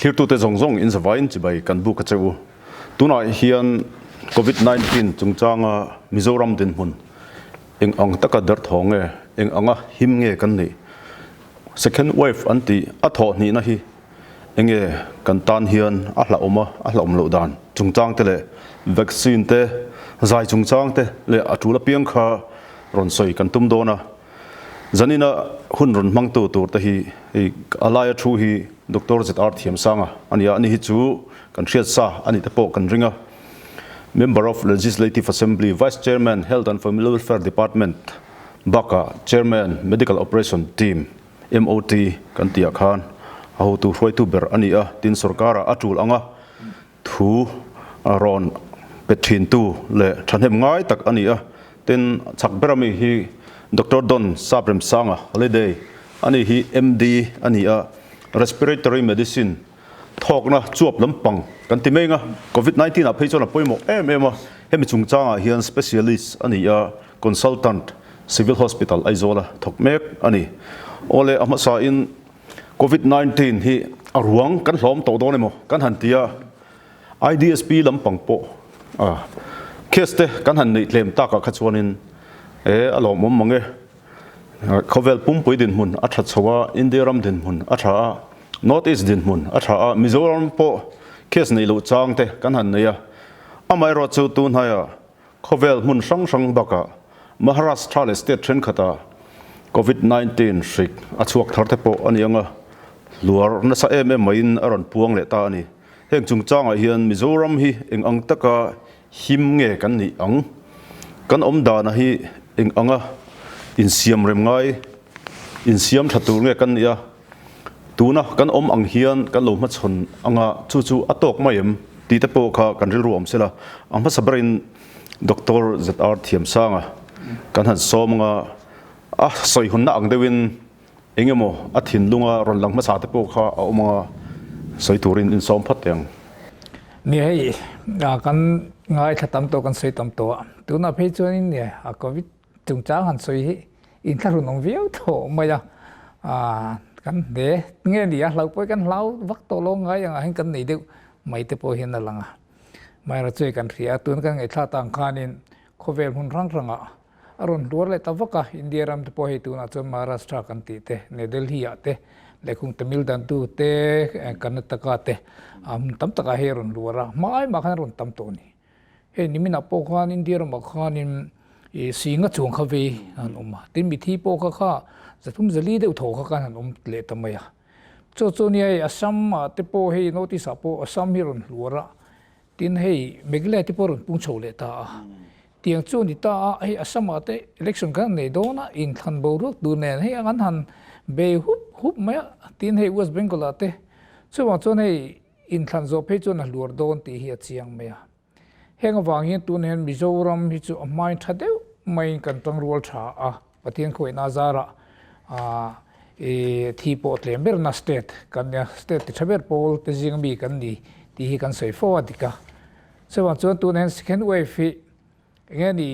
Thlirtute zawng zawng in zavaiin chibai kan buk a che u. Tunah hian Covid 19 chungchanga Mizoram dinhmun eng ang taka derthawng nge, eng anga him nge kan nih? Second wave an tih a thawh hnihna hi enge kan tan hian a hlauhawm a, a hlauhawm loh dan chungchang te leh vaccine te zai chungchang te leh a tul apiang kha rawn sawi kan tum dawn a. Zanina hun rawn hmangtu tur te hi hei a laia thu hi Doctor ZR Thiamsanga a ni a, ani hi chu kan hriat sa a nih te pawh kan ring a. Member of Legislative Assembly, Vice Chairman, Health and Family Welfare Department bakah Chairman, Medical Operation Team, MOT, kan tih ah khan a hotu hruaitu ber a ni a, tin sorkar ah a tul anga thu rawn pe thintu leh thahnem ngai tak a ni a, tin chak ber ami hi Doctor Don Sapremsanga Holiday a ni hi MD a ni a, Respiratory Medicine thawkna chuap lampang kan ti meng a, Covid 19 ah phei chuan a pawimawh em em a, hemi chungchangah hian Specialist a ni a, Consultant, Civil Hospital Aizawl a thawk mek a ni. Awle a hmasa in Covid 19 hi a ruang kan hlawm tawh dawn emaw kan han ti a, IDSP lampang pawh a case te kan han neih tlem takah kha chuanin e a lawmawm mang e. Khawvel pumpui dinhmun a tha chho a, India ram dinhmun a tha a, North East dinhmun a tha a, Mizoram pawh case neih loh chang te kan han nei a. Amaherawhchu tunhnaia Khawvel hmun hrang hrang bakah Maharashtra leh state thenkhatah Covid 19 hrik a chhuak thar te pawh a ni ang a, hluar nasa em em maiin a rawn puang leh ta a ni. Heng chungchangah hian Mizoram hi eng ang taka him nge kan nih ang? Kan awm dana hi eng anga insiam rem ngai, insiam tha tur nge kan nih a? Tuna kan awm ang hian kan lo hmachhawn anga chu chu a tawk mai em tih te pawh kha kan rilru awm sela. A hmasa berin Doctor ZR Thiamsanga kan han sawm anga a sawi hunna ang deuhin eng emaw a thinlunga rawn lang hmasa te pawh kha a awm anga sawi turin insawm phawt teh ang. Ni hei kan ngaithla tam tawh kan sawi tam tawh a, tunah phei chuanin a Covid chungchang han sawi hi inthlahrun awm viau tawh mai a, kan hle nge ni a hlau pawh kan hlau vak tawh lo ngai ang ah hian kan nei deuh mai te pawh hian a lang a, Maira chu kan hria a, tun kan ngaihthla tang khanin khawvel hmun hrang hrangah a rawn hluar leh ta vak a, India ram te pawh hei tunah chuan Maharashtra kan tih te, ne Delhi ah te leh khung Tamil Nadu te, Karnataka te hmun tam takah hei a rawn hluar a, hma ai mah khan a rawn tam tawh a ni. Hei niminah pawh khan India ramah khanin ih singa chuang kha vei an awm a, tin mithi pawh kha kha zathum zali deuh tho kha khan han awm leh ta mai a. Chu chu nia hei Assam ah te pawh hei North East ah pawh Assam hi rawn hluar a, tin hei Meghalaya te pawh rawn pung chho leh ta a. Tiang chu a ni ta a, hei Assam ah te election kan nei dawn a, inthlan boruak tur nen hei an han bei hup hup mai a, tin hei West Bengal ah te chuvang chuan hei Inthlan zawh phei chuan a hluar dawn tih hi a chiang mai a. Heng avang hian tunah hian Mizoram hi chu a hmain tha deuh maiin kan tangrual tha a, Pathian khawiahna zarah i thi pawh tlem berna state kan nia, state ti tha ber pawl te zing ami kan ni tih hi kan sawi fo a dik a. Chuvang chuan tunah hian second wave hi enge ni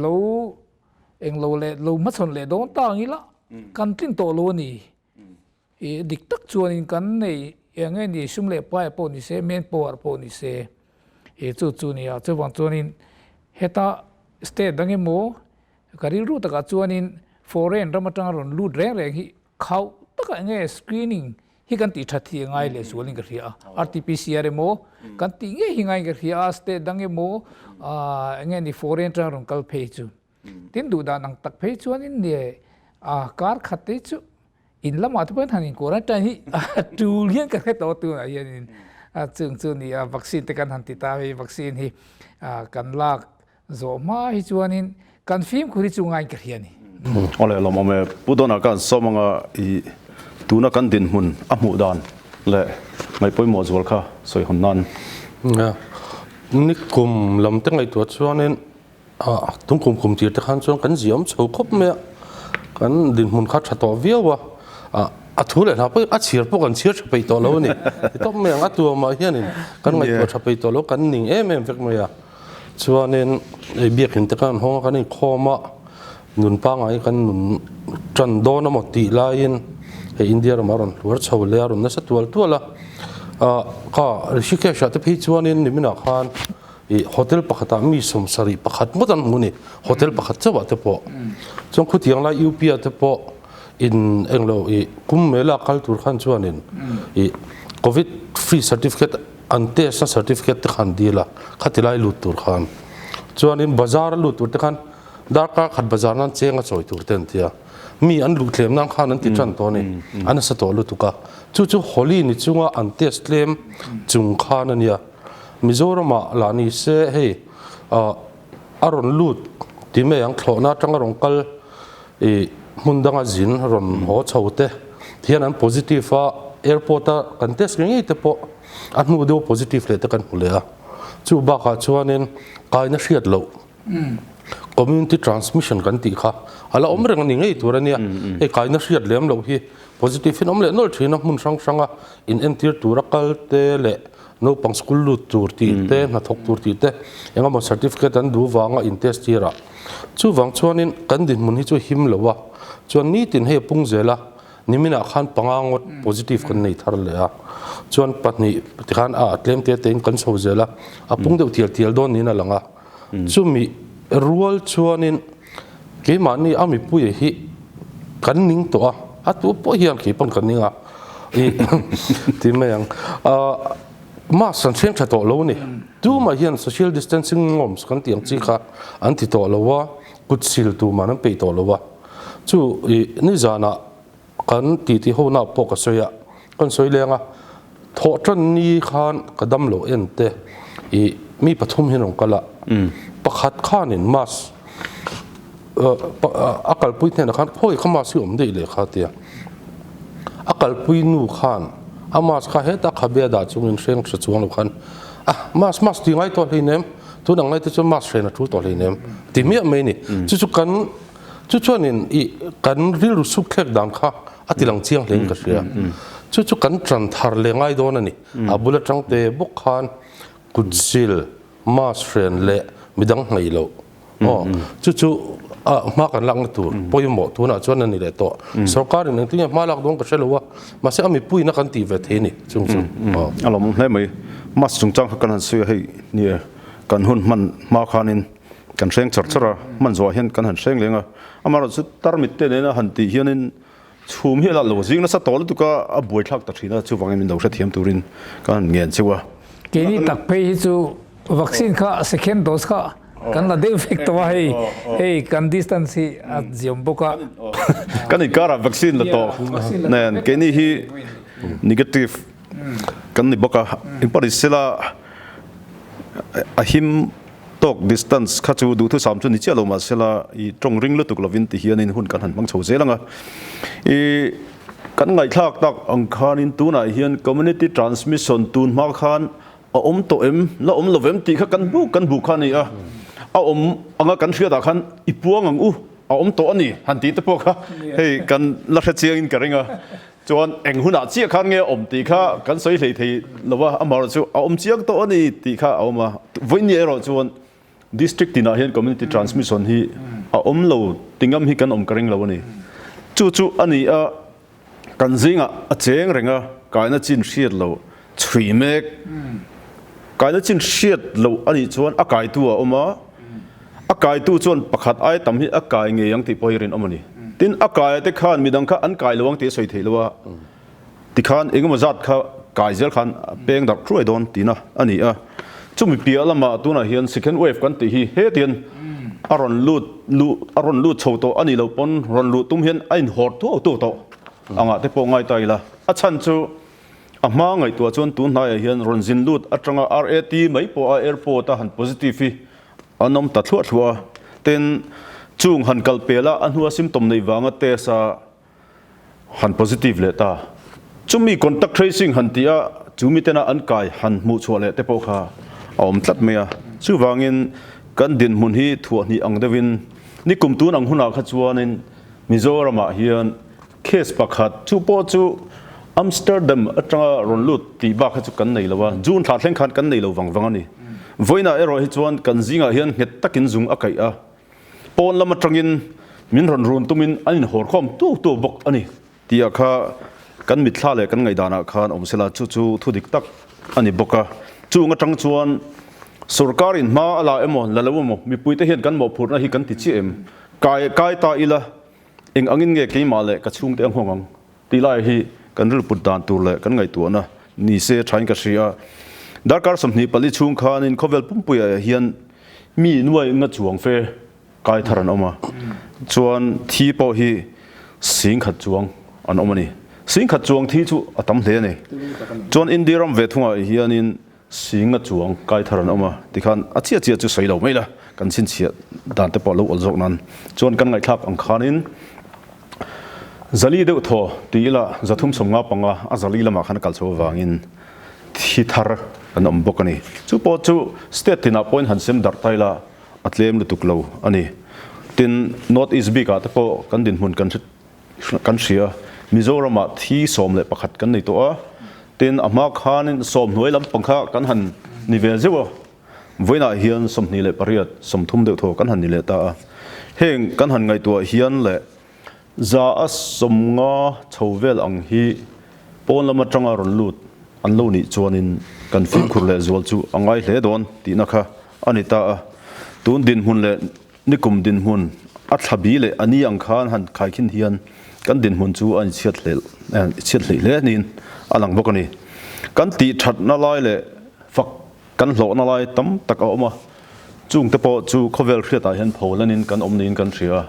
lo englo leh lo hmachhawn leh dawn ta ang ila kan tlin tawh lo a ni. I dik tak chuanin kan nei eng nge ni sum leh pai pawh ni se, man power pawh ni se, i chu chu nia. Chuvang chuanin heta state dang emaw ka rilru takah chuanin foreign ram atanga rawn lut reng reng hi khauh takah eng nge screening hi kan tih that hi a ngai leh zualin ka hria a. RTPCR emaw kan tih ngei hi ngaiin ka hria a, state dang emaw eng nge ni foreign atanga rawn kal phei chu. Tin duh dan ang tak phei chuanin nge a kar khat te chu in lamah te pawhin han in quarantine hi a tul hian ka hre tawh tunah hianin a chung chu ni a vaccine te kan han ti ta hei vaccine hi kan lak zawh hma hi chuanin kan fimkhur hi chu ngaiin ka hria a ni. Awle lawm awm e Pu Dawna ka han sawm anga i tuna kan dinhmun a hmuh dan leh ngaih pawimawh zual kha sawi hawn nan. Nikum lam te ngaihtuah chuanin Ah, tum kum kum tir te khan chuan kan ziam chho khawp mai a, kan dinhmun kha tha tawh viau a, ah a thu leh hna pawh a chhir pawh kan chhir tha peih tawh lo a ni. Ti tawp mai ang, a tuamah hianin kan ngaihtuah tha peih tawh lo, kan ning em em vek mai a. Chuanin hei biakinn te khan an hawng a, kan inkhawm a, nun pangngai kan nun tan dawn amaw tih laiin hei India ramah a rawn hluar chho leh a, rawn nasa tual tual a. Kha Rishikesh ah te phei chuanin niminah khan i hotel pakhatah mi 71 ngawt an hmu a ni, hotel pakhat chauh ah te pawh. Chuan khutiang lai UP ah te pawh in englo i kum mela kal tur khan chuanin i covid free certificate an test na certificate te khan dil a, khati lai lut tur khan. Chuanin bazar a lut tur te khan darkar khat bazar nan cheng a chawi tur te an ti a, mi an luh tlem nan khan an ti tan tawh a ni, a nasa tawh lutuk a. Chu chu Holi ni chunga an test tlem chung khan a nia. Mizoramah lah ni se hei a rawn lut ti mai ang thlawhna atanga rawn kal i hmun danga zin rawn haw chho te hian an positive a, airport a kan test ngei ngei te pawh a hnu deuh positive leh te kan hmu leh a. Chu bakah chuanin kaina hriat loh community transmission kan tih kha a la awm reng a ni ngei tur a nia. Hei kaina hriat lem loh hi positive in awm leh nawlh thin a, hmun hrang hranga in entir tura kal te leh naupang school lut tur tih te, hnathawk tur tih te engemaw certificate an duh vanga in test tir a. Chuvang chuanin kan dinhmun hi chu him lo a, chuan nitin hei a pung zel a, niminah khan panga ngawt positive kan nei thar leh a, chuan pahnih tikhan a tlem te tein kan chho zel a, a pung deuh tial tial dawn niin a lang a. Chumi rual chuanin keimahni a mipuia hi kan ning tawh a, a tu pawh hian kei pawn ka ning a i ti mai ang. Mask an hreng tha tawh lo a ni. Tumah hian social distancing norms kan tih ang chi kha an ti tawh lo a, kut sil tumah an peih tawh lo a. Chu i nizanah Kan titi ho na pawh ka sawi a, kan sawi leng a, thawh tan ni khan ka dam lo en te i mi pathum hian rawn kal a, pakhat khanin mask a kalpui hnenah khan khawi kha mask hi awm daih leh kha tia, a kalpui nu khan a mask kha heta khabe a dah chungin hreng hre chuang lo khan a mask mask ti ngai tawh hleinem tun ang lai te chuan mask hren a tul tawh hleinem ti miah mai a ni, chu chu kan. Chu chuanin i kan rilru suk thlek dan kha a ti lang chiang hlein ka hria. Chu chu kan tan thar leh ngai dawn a ni. A bul atang te bawk khan kutsil, mask hren leh midang hnaih loh. Aw, chu chu a hma kan lakna tur pawimawh tunah chuan a ni leh tawh. Sorkarin engtin nge hma lak dawn ka hre lo a, mahse a mipuiin a kan tih ve thei a ni chung chu. Aw. A lawmawm hle mai. Mask chungchang kha kan han sawi a hei nia kan hun hman hma khanin Kan hreng char char a, hman zawhah hian kan han hreng leng a, amaherawh chu tarmit te nena han tih hianin chhum hi a lo zing nasa tawh lutuk a, a buaithlak ta thin a, chuvangin min lo hrethiam turin ka han ngen cheu a. Keini tak phei hi chu vaccine kha second dose kha kan la deuh vek tawh a, hei hei kan distance hi a ziam bawk a. Kan inkarah vaccine la tawh nen keini hi negative kan ni bawk a, engpawh a him Tawk distance kha chu duhthusam chu ni chiah lo mahsela i tawng ring lutuk lovin ti hianin hun kan han hmang chho zel ang a. I kan ngaihthlak tak ang khanin tunah hian community transmission tun hma khan a awm tawh em, la awm lo vem tih kha kan buk kan buk kha a ni a. A awm anga kan hriatah khan i puang ang u, a awm tawh a ni han tih te pawh kha hei kan la hre chiangin ka ring a. Chuan eng hunah chiah khan nge a awm tih kha kan sawi hlei thei lo va, amaherawh chu a awm chiang tawh a ni tih kha a awm a. Vawiin erawh chuan district tinah hian community transmission hi a awm lo ti ngam hi kan awm ka ring lo a ni. Chu chu a ni a, kan zingah a cheng reng a, kaina chin hriat loh chhui mek. Kaina chin hriat loh a nih chuan a kaitu a awm a, A kaitu chuan pakhat ai tam hi a kai ngei ang tih pawh hi rinawm a ni. Tin, a kaia te khan midang kha an kai lo ang tih a sawi theih lo a, tikhan engemaw zat kha kai zel khan a peng darh thuai dawn tihna a ni a. Chumi piah lamah tunah hian second wave kan tih hi hetian a rawn lut luh a rawn lut chho tawh a nih loh pawn rawn luh tum hian a inhawr tuau tuau tawh angah te pawh ngai ta ila. A chhan chu A hma ngaihtuah chuan tun hnaiah hian rawn zin lut atanga RAT mai pawh a airport a han positive hi an awm ta thluah thluah a, tin chung han kal pel a a hnua symptom nei vanga test a han positive leh ta. Chumi contact tracing han tih a chu mi tena an kai han hmuh chhuah leh te pawh kha a awm tlat mai a. Chuvangin kan dinhmun hi thuah hnih ang deuhin nikum tun ang hunah kha chuanin Mizoramah hian Case pakhat chu pawh chu Amsterdam atanga rawn lut tih bak kha chu kan nei lo a, June thla thleng khan kan nei lo vang vang a ni. Vawiinah erawh hi chuan kan zingah hian nghet takin zung a kaih a, pawn lam atangin min rawn run tumin an inhawrkhawm tuau tuau bawk a ni tih ah kha. kan mitthla leh kan ngaihdanah khan awm sela chu chu thu dik tak a ni bawk a. Chung atang chuan sorkarin hma a la emaw la lo emaw mipuite hian kan mawhphurhna hi kan ti chiah em? Kai kai ta ila eng angin nge keimah leh ka chhungte a nghawng ang tih lai hi kan rilput dan tur leh kan ngaihtuahna ni se thain ka hria. Darkar 24 chhung khanin khawvel pumpuiah hian mi nuai nga chuang fe Kai thar an awm a, chuan thi pawh hi 10,000 chuang an awm a ni. 10,000 chuang thi chu a tam hle a ni. Chuan India ram ve thungah hianin 10,000 chuang kai thar an awm a, tikhan a chiah chiah chu sawi lo mai la, kan chhinchhiah dan te pawh a lo awl zawk nan. Chuan kan ngaihthlak ang khanin 400 deuh thaw ti ila 355 a 400 lamah khan a kal chho avangin thi thar an awm bawk a ni. Chu pawh chu state tinah pawhin han sem darh ta ila, a tlem lutuk lo a ni. Tin, North East bikah te pawh kan dinhmun kan kan hria. Mizoramah thi 11 kan nei tawh a, tin a hma khanin sawm hnuai lampang kha kan han ni ve zeuh a, vawiinah hian 28, 30 deuh thaw kan han ni leh ta a. Heng kan han ngaihtuah hian leh 150 chho vel ang hi pawn lam atanga rawn lut an lo nih chuanin kan fimkhur leh zual chu a ngai hle dawn tihna kha a ni ta a. Tun dinhmun leh nikum dinhmun a thla bi leh a ni ang khan han khaikhin hian kan dinhmun chu a inchhiat hlel chhiat hleih hle niin a lang bawk a ni. Kan tih thatna lai leh fak Kan hlawhna lai tam tak a awm a, chungte pawh chu khawvel hriatah hian pho lanin kan awm niin kan hria a.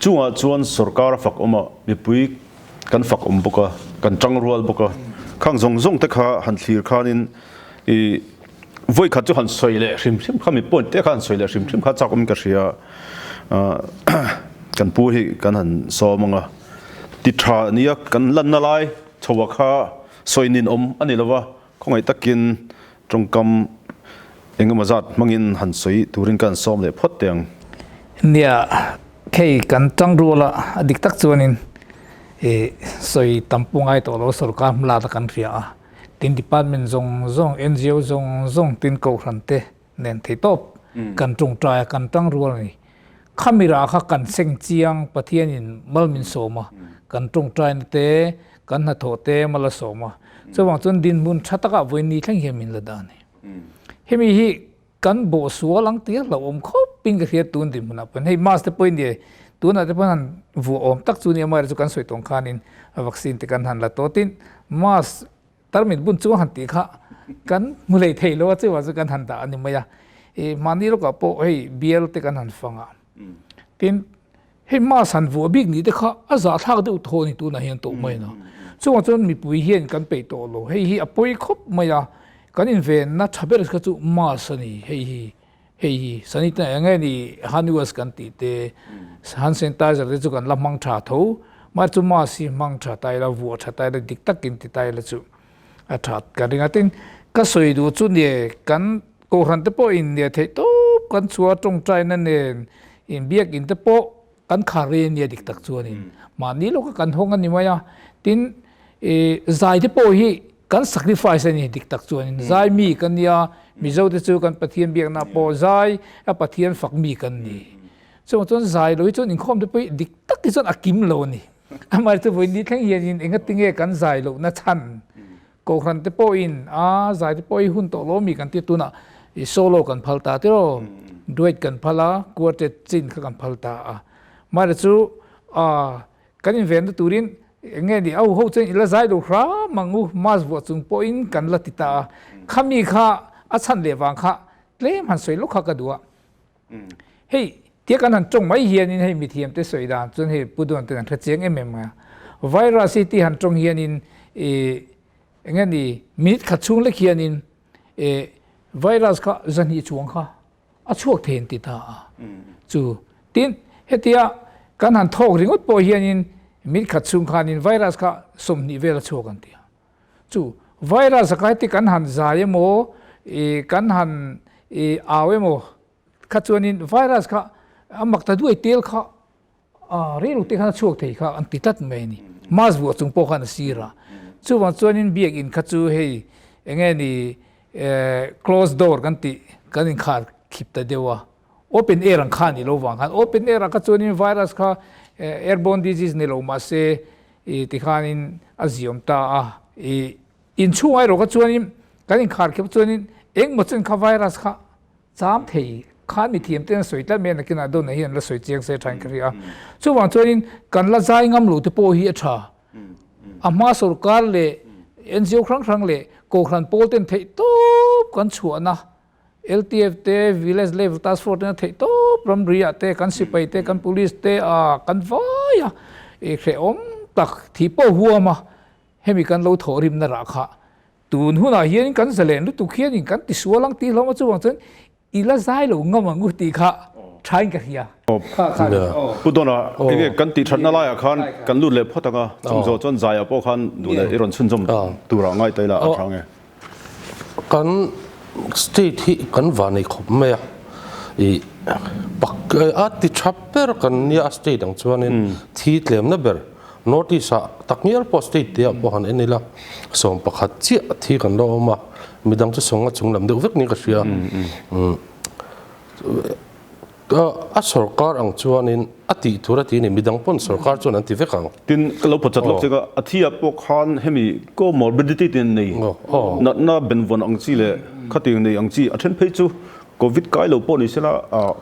Chungah chuan sorkar a fak awm a, mipui kan fak awm bawk a, kan tang rual bawk a. Khang zawng zawng te kha han thlir khanin i vawi khat chu han sawi leh hrim hrim kha mi point te kha han sawi leh hrim hrim kha chak awmin ka hria a. Kan pu hi kan han sawm ang a, ti tha nia kan lanna lai chhoa kha sawi nin awm a ni lo va. Khawngaih takin tawngkam engemaw zat hmangin han sawi turin ka han sawm leh phawt teh ang. Nia, hei kan tang rual a, a dik tak chuanin i sawi tam pawh ngai tawh lo sorkar hmla ta kan hria a, tin department zawng zawng, NGO zawng zawng tin kohhran te nen thei tawp kan tawngtai a, kan tang rual a ni. Khami rah kha kan seng chiang Pathianin mal min sawm a, kan tawngtaina te, kan hnathawh te mal a sawm a. Chuvang chuan dinhmun tha takah vawiin thleng hian min la dah a ni. Hemi hi kan bawh sual ang tih a hlauhawm khawpin ka hria tun dinhmunah pawhin. Hei mask te pawhin ni tunah te pawhin han vuah awm tak chu ni a, amaherawhchu kan sawi tawng khanin vaccine te kan han la tawh tin mask Tarmit bun chu han tih kha kan hmu hlei thei lo a, chuvang chu kan han dah a ni mai a. I mahni lawkah pawh hei bial te kan han fang a, tin hei mask han vuah bik nih te kha a zahthlak deuh thaw a ni tunah hian tawh mai a. Chuvang chuan mipui hian kan peih tawh lo, hei hi a pawi khawp mai a, kan invenna tha ber kha chu mask a ni hei hi. Hei hi sanitizer eng nge ni hand wash kan tih te hand sanitizer te chu kan la hmang tha tho mahse chu mask hi hmang tha ta ila vuah tha ta ila dik takin ti ta ila chu a tha ka ring a tin ka sawi duh chu nia kan kohhran te pawh in nia theih tawp kan chhuah tawngtaina nen inbiakin te pawh kan khar rei ania dik tak chuanin mahni lawka kan hawng a ni mai a tin ih zai te pawh hi kan sacrifice a ni dik tak chuanin zai mi kan nia Mizo te chu kan Pathian biakna pawh zai a Pathian fak mi kan ni chuvang chuan zai lo hi chuan inkhawm te pawh hi dik tak hi chuan a kim lo a ni amaherawhchu vawiin ni thleng hianin engatinge kan zai lohna chhan Kohhran te pawhin a zai te pawh hi hun tawh lo mi kan ti tunah i solo kan phal ta tiraw duet kan phal a quartet chin kha kan phal ta a mahre chu a kan invenna turin eng nge ni au ho chuan i la zai lo hram ang u mask vuah chung pawhin kan la ti ta a khami kha a chhan leh vang kha tlem han sawi lawk kha ka duh a. Hei tia kan han tawng mai hianin hei mithiam te sawi dan chuan hei Pu Duan ten an hre chiang em em mai a. Virus hi ti han tawng hianin ih eng nge ni minute khat chhung lek hianin ih virus kha zahnih chuang kha a chhuak thei an ti ta a. Chu tin hetia kan han thawk ringawt pawh hianin minute khat chhung khanin virus kha 20 vel a chhuak an ti a. Chu virus a kha heti kan han zai emaw ih kan han ih au emaw kha chuanin virus kha a mak ta duai tel kha a rei lo te khan a chhuak thei kha an ti tlat mai a ni. Mask vuah chung pawh khan a sir a. Chuvang chuanin biakinn kha chu hei eng nge ni close door kan tih kan inkhar khip ta deuh a. Open air ang kha a ni lo vang khan open air ah kha chuanin virus kha airborne disease ni lo mahse ih tikhanin. a ziawm ta a. I inchhungah erawh kha chuanin kan inkhar khep chuanin engmaw chen kha virus kha cham thei khan mithiam ten an sawi tlat mai a, nakinah dawn ah hian an la sawi chiang se thain ka hria a. Chuvang chuanin kan la zai ngam lo te pawh hi a tha. A hma sorkar leh NGO hrang hrang leh Kohhran pawl ten theih tawp kan chhuahna LTF te, Village Level Task Force tena theih tawp ramri ah te, kan sipai te, kan police te ah kan vai a, i hrehawm tak thih pawh huam a, hemi kan lo thawh rimna rah kha tun hunah hian kan zalen lutuk hianin kan tisual ang tih hlawm a, chuvang chuan i la zai lo ngam ang u tih kha thain ka hria. Pu Dawna, enge kan tih thatna laiah khan kan lut leh phawt ang a, chung zawh chuan zaiah pawh khan duh leh i rawn chhunzawm turah ngai ta ila a tha nge? Kan state hi kan vanei khawp mai a, i pak a ti tha ber kan nia a state ang chuanin thi tlemna ber North East ah tak ngial pawh state te ah pawh han en ila 11 chiah thi kan la awm a, midang chu sawnga chung lam deuh vek niin ka hria. A sorkar ang chuanin a tih tur a ti a ni, midang pawn sorkar chuan an ti vek ang. Tin, ka lo phawt chat lawk chek a, a thi ah pawh khan hemi comorbidity te nei, natna benvawn ang chi leh khatiang nei ang chi, a then phei chu Covid kai lo pawh ni sela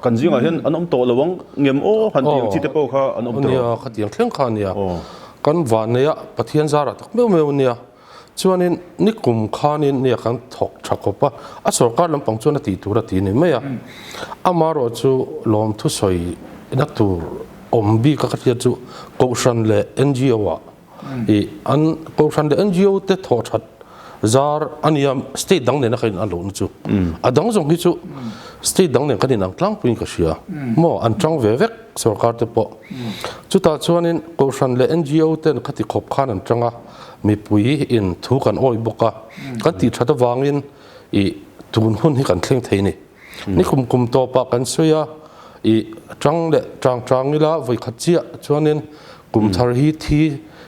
kan zingah hian an awm tawh lo ang ngem aw han tih ang chi te pawh kha an awm tawh. Nia, khatiang thleng kha a nia. Kan vanneih a, Pathian zarah tak meuh meuh a nia. Chuanin nikum khanin nia kan thawk tha khawp a, a sorkar lampang chuan a tih tur a ti ni mai a. Amaherawh chu lawmthu sawi na tur awm bik a ka hriat chu Kohhran leh NGO ah ih an Kohhran leh NGO te thawh that zar a nia state dang nena ka in an lohna chu. A dang zawng hi chu state dang nen kan inang tlangpuiin ka hria maw an tang ve vek sorkar te pawh. Chutah chuanin Kohhran leh NGO ten khati khawp khan an tang a. Mipui in thu kan awih bawk a, kan tih that avangin ih tun hun hi kan thleng thei a ni. Ni kum kum tawpah kan sawi a, ih tang leh tang tang ila vawi khat chiah chuanin kum thar hi thi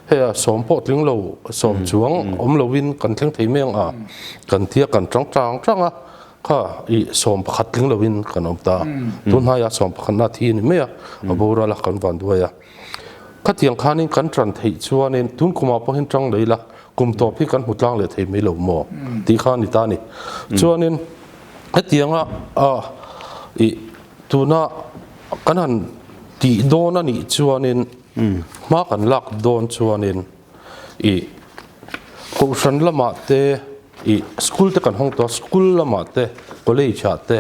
hei a sawm pawh tling lo sawm chuang awm loin kan thleng thei mai ang a, kan tia kan tang tang tang a, kha ih 11 tling loin kan awm ta. Tun hnaia 11 na thi a ni mai a, a boral a kan van duai a. Khatiang khanin kan ṭan theih chuanin tun kumah pawh hian ṭang lei la, kum tawp hi kan hmu tlang leh thei mai lo maw tih kha a ni ta a ni. Chuanin hetianga ih tuna kan han tih dawn a nih chuanin hma kan lak dawn chuanin ih kohhran lamah te ih school te kan hawng tawh a, school lamah te college ah te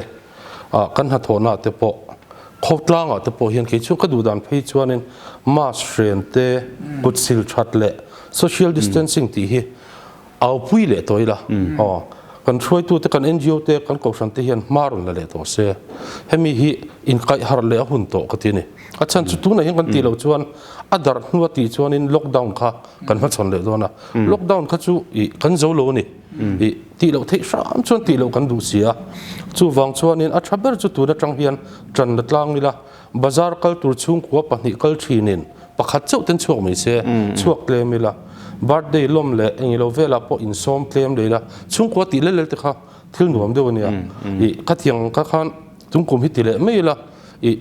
ah kan hnathawhna te pawh khawtlangah te pawh hian kei chu ka duh dan phei chuanin mask hren te kut sil that leh social distancing tih hi aupui leh tawh ila aw kan hruaitu te kan NGO te kan kohhran te hian hma rawn la leh tawh se hemi hi inkaih harh leh a hun tawh ka ti a ni a chhan chu tunah hian kan tih loh chuan a darh hnua tih chuanin lockdown kha kan hmachhawn leh dawn a lockdown kha chu ih kan zo lo a ni. Ih tih loh theih hram chuan tih loh kan duh si a, chuvang chuanin a tha ber chu tun atang hian tan la tlang ila, bazar kal tur chhungkua pahnih kal thinin pakhat chauh ten chhuak mai se, chhuak tlem ila, birthday lawm leh engilo velah pawh insawm tlem leh ila, chhungkua tih lel lel te kha thil nuam deuh a nia, ih khatiang kha khan tungkum hi ti leh mai ila, ih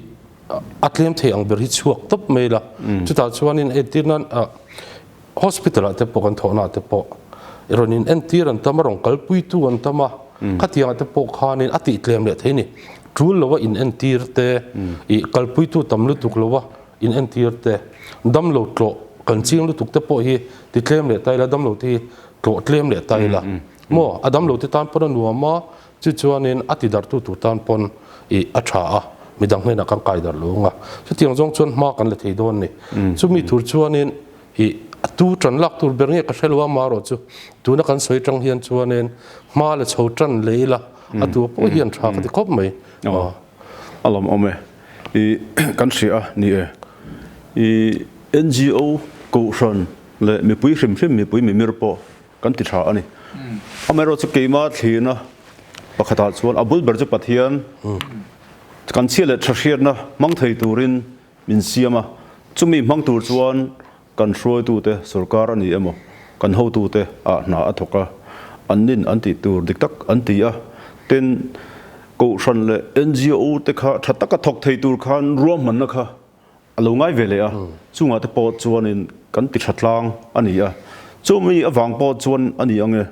a tlem thei ang ber hi chhuak tawp mai ila, chutah chuanin entir nan ah. Hospital ah te pawh kan thawhna ah te pawh rawn in entir an tam a, rawn kalpuitu an tam a, khatiang ah te pawh khanin a tih tlem leh thei a ni. Tul lo a in entir te, ih kalpuitu tam lutuk lo a in entir te, damlo tlawh kan ching lutuk te pawh hi ti tlem leh ta ila, damlo te hi tlawh tlem leh ta ila maw a damlo te tan pawn a nuam a, Chu chuanin a ti darhtu tur tan pawn ih a tha a, midang hnenah kan kai darh lo ang a. Chutiang zawng chuan hma kan la thei dawn a ni. Chumi tur chuanin ih a tu tan lak tur ber nge ka hre lo a, amaherawh chu tuna kan sawi tang hian chuanin hma la chho tan leh ila a tu pawh hian tha ka ti khawp mai. Aw, a lawmawm e. Ih kan hria a ni e. Ih NGO Kohhran leh mipui hrim hrim mipui mimir pawh Kan ti tha a ni. Amaherawh chu keima thlirna pakhatah chuan a bul ber chu Pathian kan chhia leh tha hriatna hmang thei turin min siam a, chumi hmang tur chuan kan hruaitute sorkar a ni emaw kan hotute ah hna a thawk a, an nin an tih tur dik tak an ti a, tin Kohhran leh NGO te kha tha taka thawk thei tur khan ruahmanna kha A lo ngai ve leh a, chungah te pawh chuanin kan ti tha tlang a ni a. Chumi avang pawh chuan a ni ang e,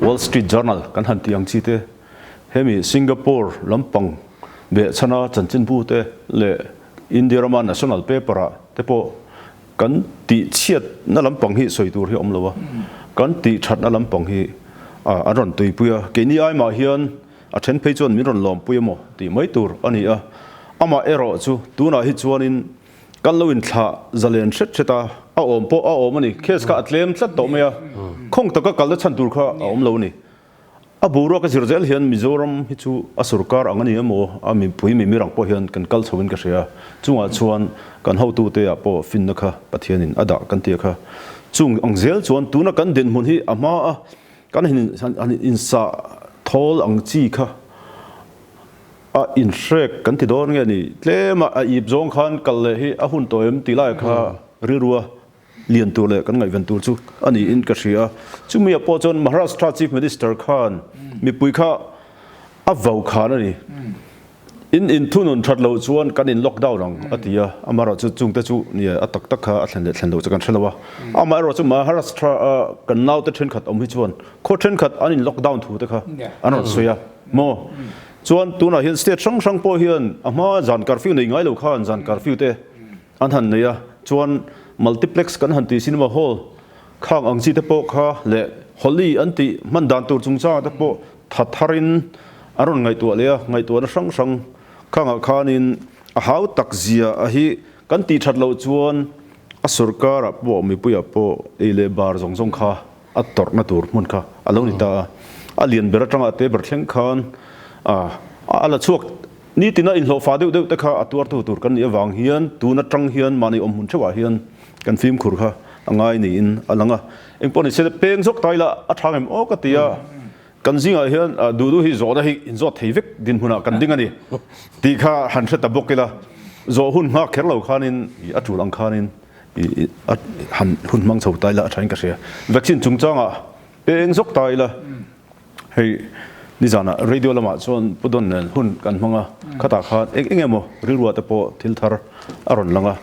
Wall Street Journal kan han tih ang chi te, hemi Singapore lampang behchhana chanchinbu te leh India rama national paper ah te pawh kan tih chhiatna lampang hi sawi tur hi a awm lo a, kan tih thatna lampang hi an rawn tuipui a, keini ai mah hian a then phei chuan min rawn lawmpui emaw tih mai tur a ni a, amah erawh chu tunah hi chuanin kan lo inthlah zalen hret hret a, a awm pawh a awm a ni, case kha a tlem tlat tawh mai a, khawng taka kalna chhan tur kha a awm lo a ni. A boruak a zir zel hian Mizoram hi chu a sorkar ang a ni emaw, a mipui mimir ang pawh hian kan kal chho in ka hria. Chungah chuan kan hotute ah pawh finna kha Pathianin a dah kan tia kha. Chung ang zel chuan tuna kan dinhmun hi a hma a kan han insah thawl ang chi kha a inhrek kan ti dawn nge ni? Tlema a ip zawng khan kal leh hi a hun tawh em tih lai kha rilrua lian tur leh kan ngaihven tur chu a niin ka hria. Chumi ah pawh chuan Maharashtra Chief Minister khan mipui kha a vau khan a ni. In inthunun that loh chuan kan in lockdown ang a ti a, amaherawhchu chungte chu nia a tak tak kha a thlen leh thlen loh chu kan hre lo a. Amaherawhchu Maharashtra a kan naute thenkhat awm hi chuan khaw thenkhat an in lockdown thu te kha an rawn sawi a maw. Chuan tunah hian state hrang hrang pawh hian a hma zan curfew nei ngai lo khan zan curfew te An han nei a, chuan multiplex kan han tih cinema hall khang ang chi te pawh kha leh Holi an tih hman dan tur chungchangah te pawh tha tharin an rawn ngaihtuah leh a, ngaihtuahna hrang hrang khangah khanin a hau tak zia a hi kan tih that loh chuan a sorkarah pawh mipuiah pawh ei leh bar zawng zawng kha a tawrhna tur hmun kha a lo ni ta a, a lian ber atanga a te ber thleng khan a la chhuak Nitina inhlawhfa deuh deuh te kha a tuartu tur kan nih avang hian tun atang hian mahni awm hmun theuhah hian kan fimkhur kha a ngai niin a lang a. Engpawh ni se peng zawk ta ila a tha ngem aw ka ti a, kan zingah hian duh duh hi zawhna hi inzawt thei vek dinhmunah kan ding a ni tih kha han hre ta bawk ila, zawh hun nghak kher lo khanin a tul ang khanin a han hun hmang chho ta ila a thain ka hria. Vaccine chungchangah peng zawk ta ila. Hei nizanah radio lamah chuan Pu Don nen hun kan hmang a, khatah khan eng eng emaw rilruah te pawh thil thar a rawn lang a.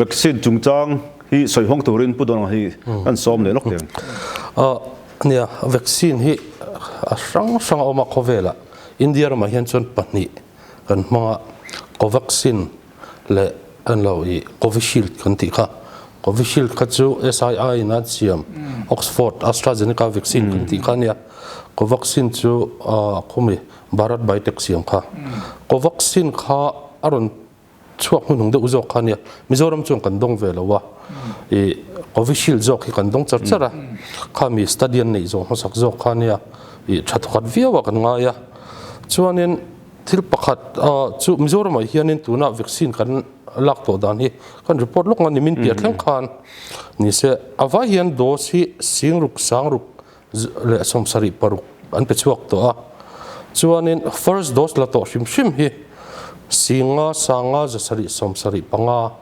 Vaccine chungchang hi sawi hawng turin Pu Don hi kan sawm leh lawk teng. Nia, vaccine hi a hrang hrang a awm a khawvelah. India ramah hian chuan pahnih kan hmang a, Covaxin leh an lo i Covishield kan tih kha. Covishield kha chu SII in an siam Oxford AstraZeneca vaccine kan tih kha a nia. Covaxin chu khumi Bharat Biotech siam kha. Covaxin kha a rawn chhuak hnuhnung deuh zawk kha a nia. Mizoram chuan kan dawng ve lo a. I Covishield zawk hi kan dawng char char a. Khami study an neih zawh hmasak zawk kha a nia. I tha thawkhat viau a kan ngai a. Chuanin Thil pakhat chu Mizoramah hianin tuna vaccine kan lak tawh dan hi kan report lawk nga nimin piah thleng khan ni se a vai hian dose hi singruk sangruk leh 76 an pe chhuak tawh a chuanin first dose la tawh hrim hrim hi singa sanga zasarih 75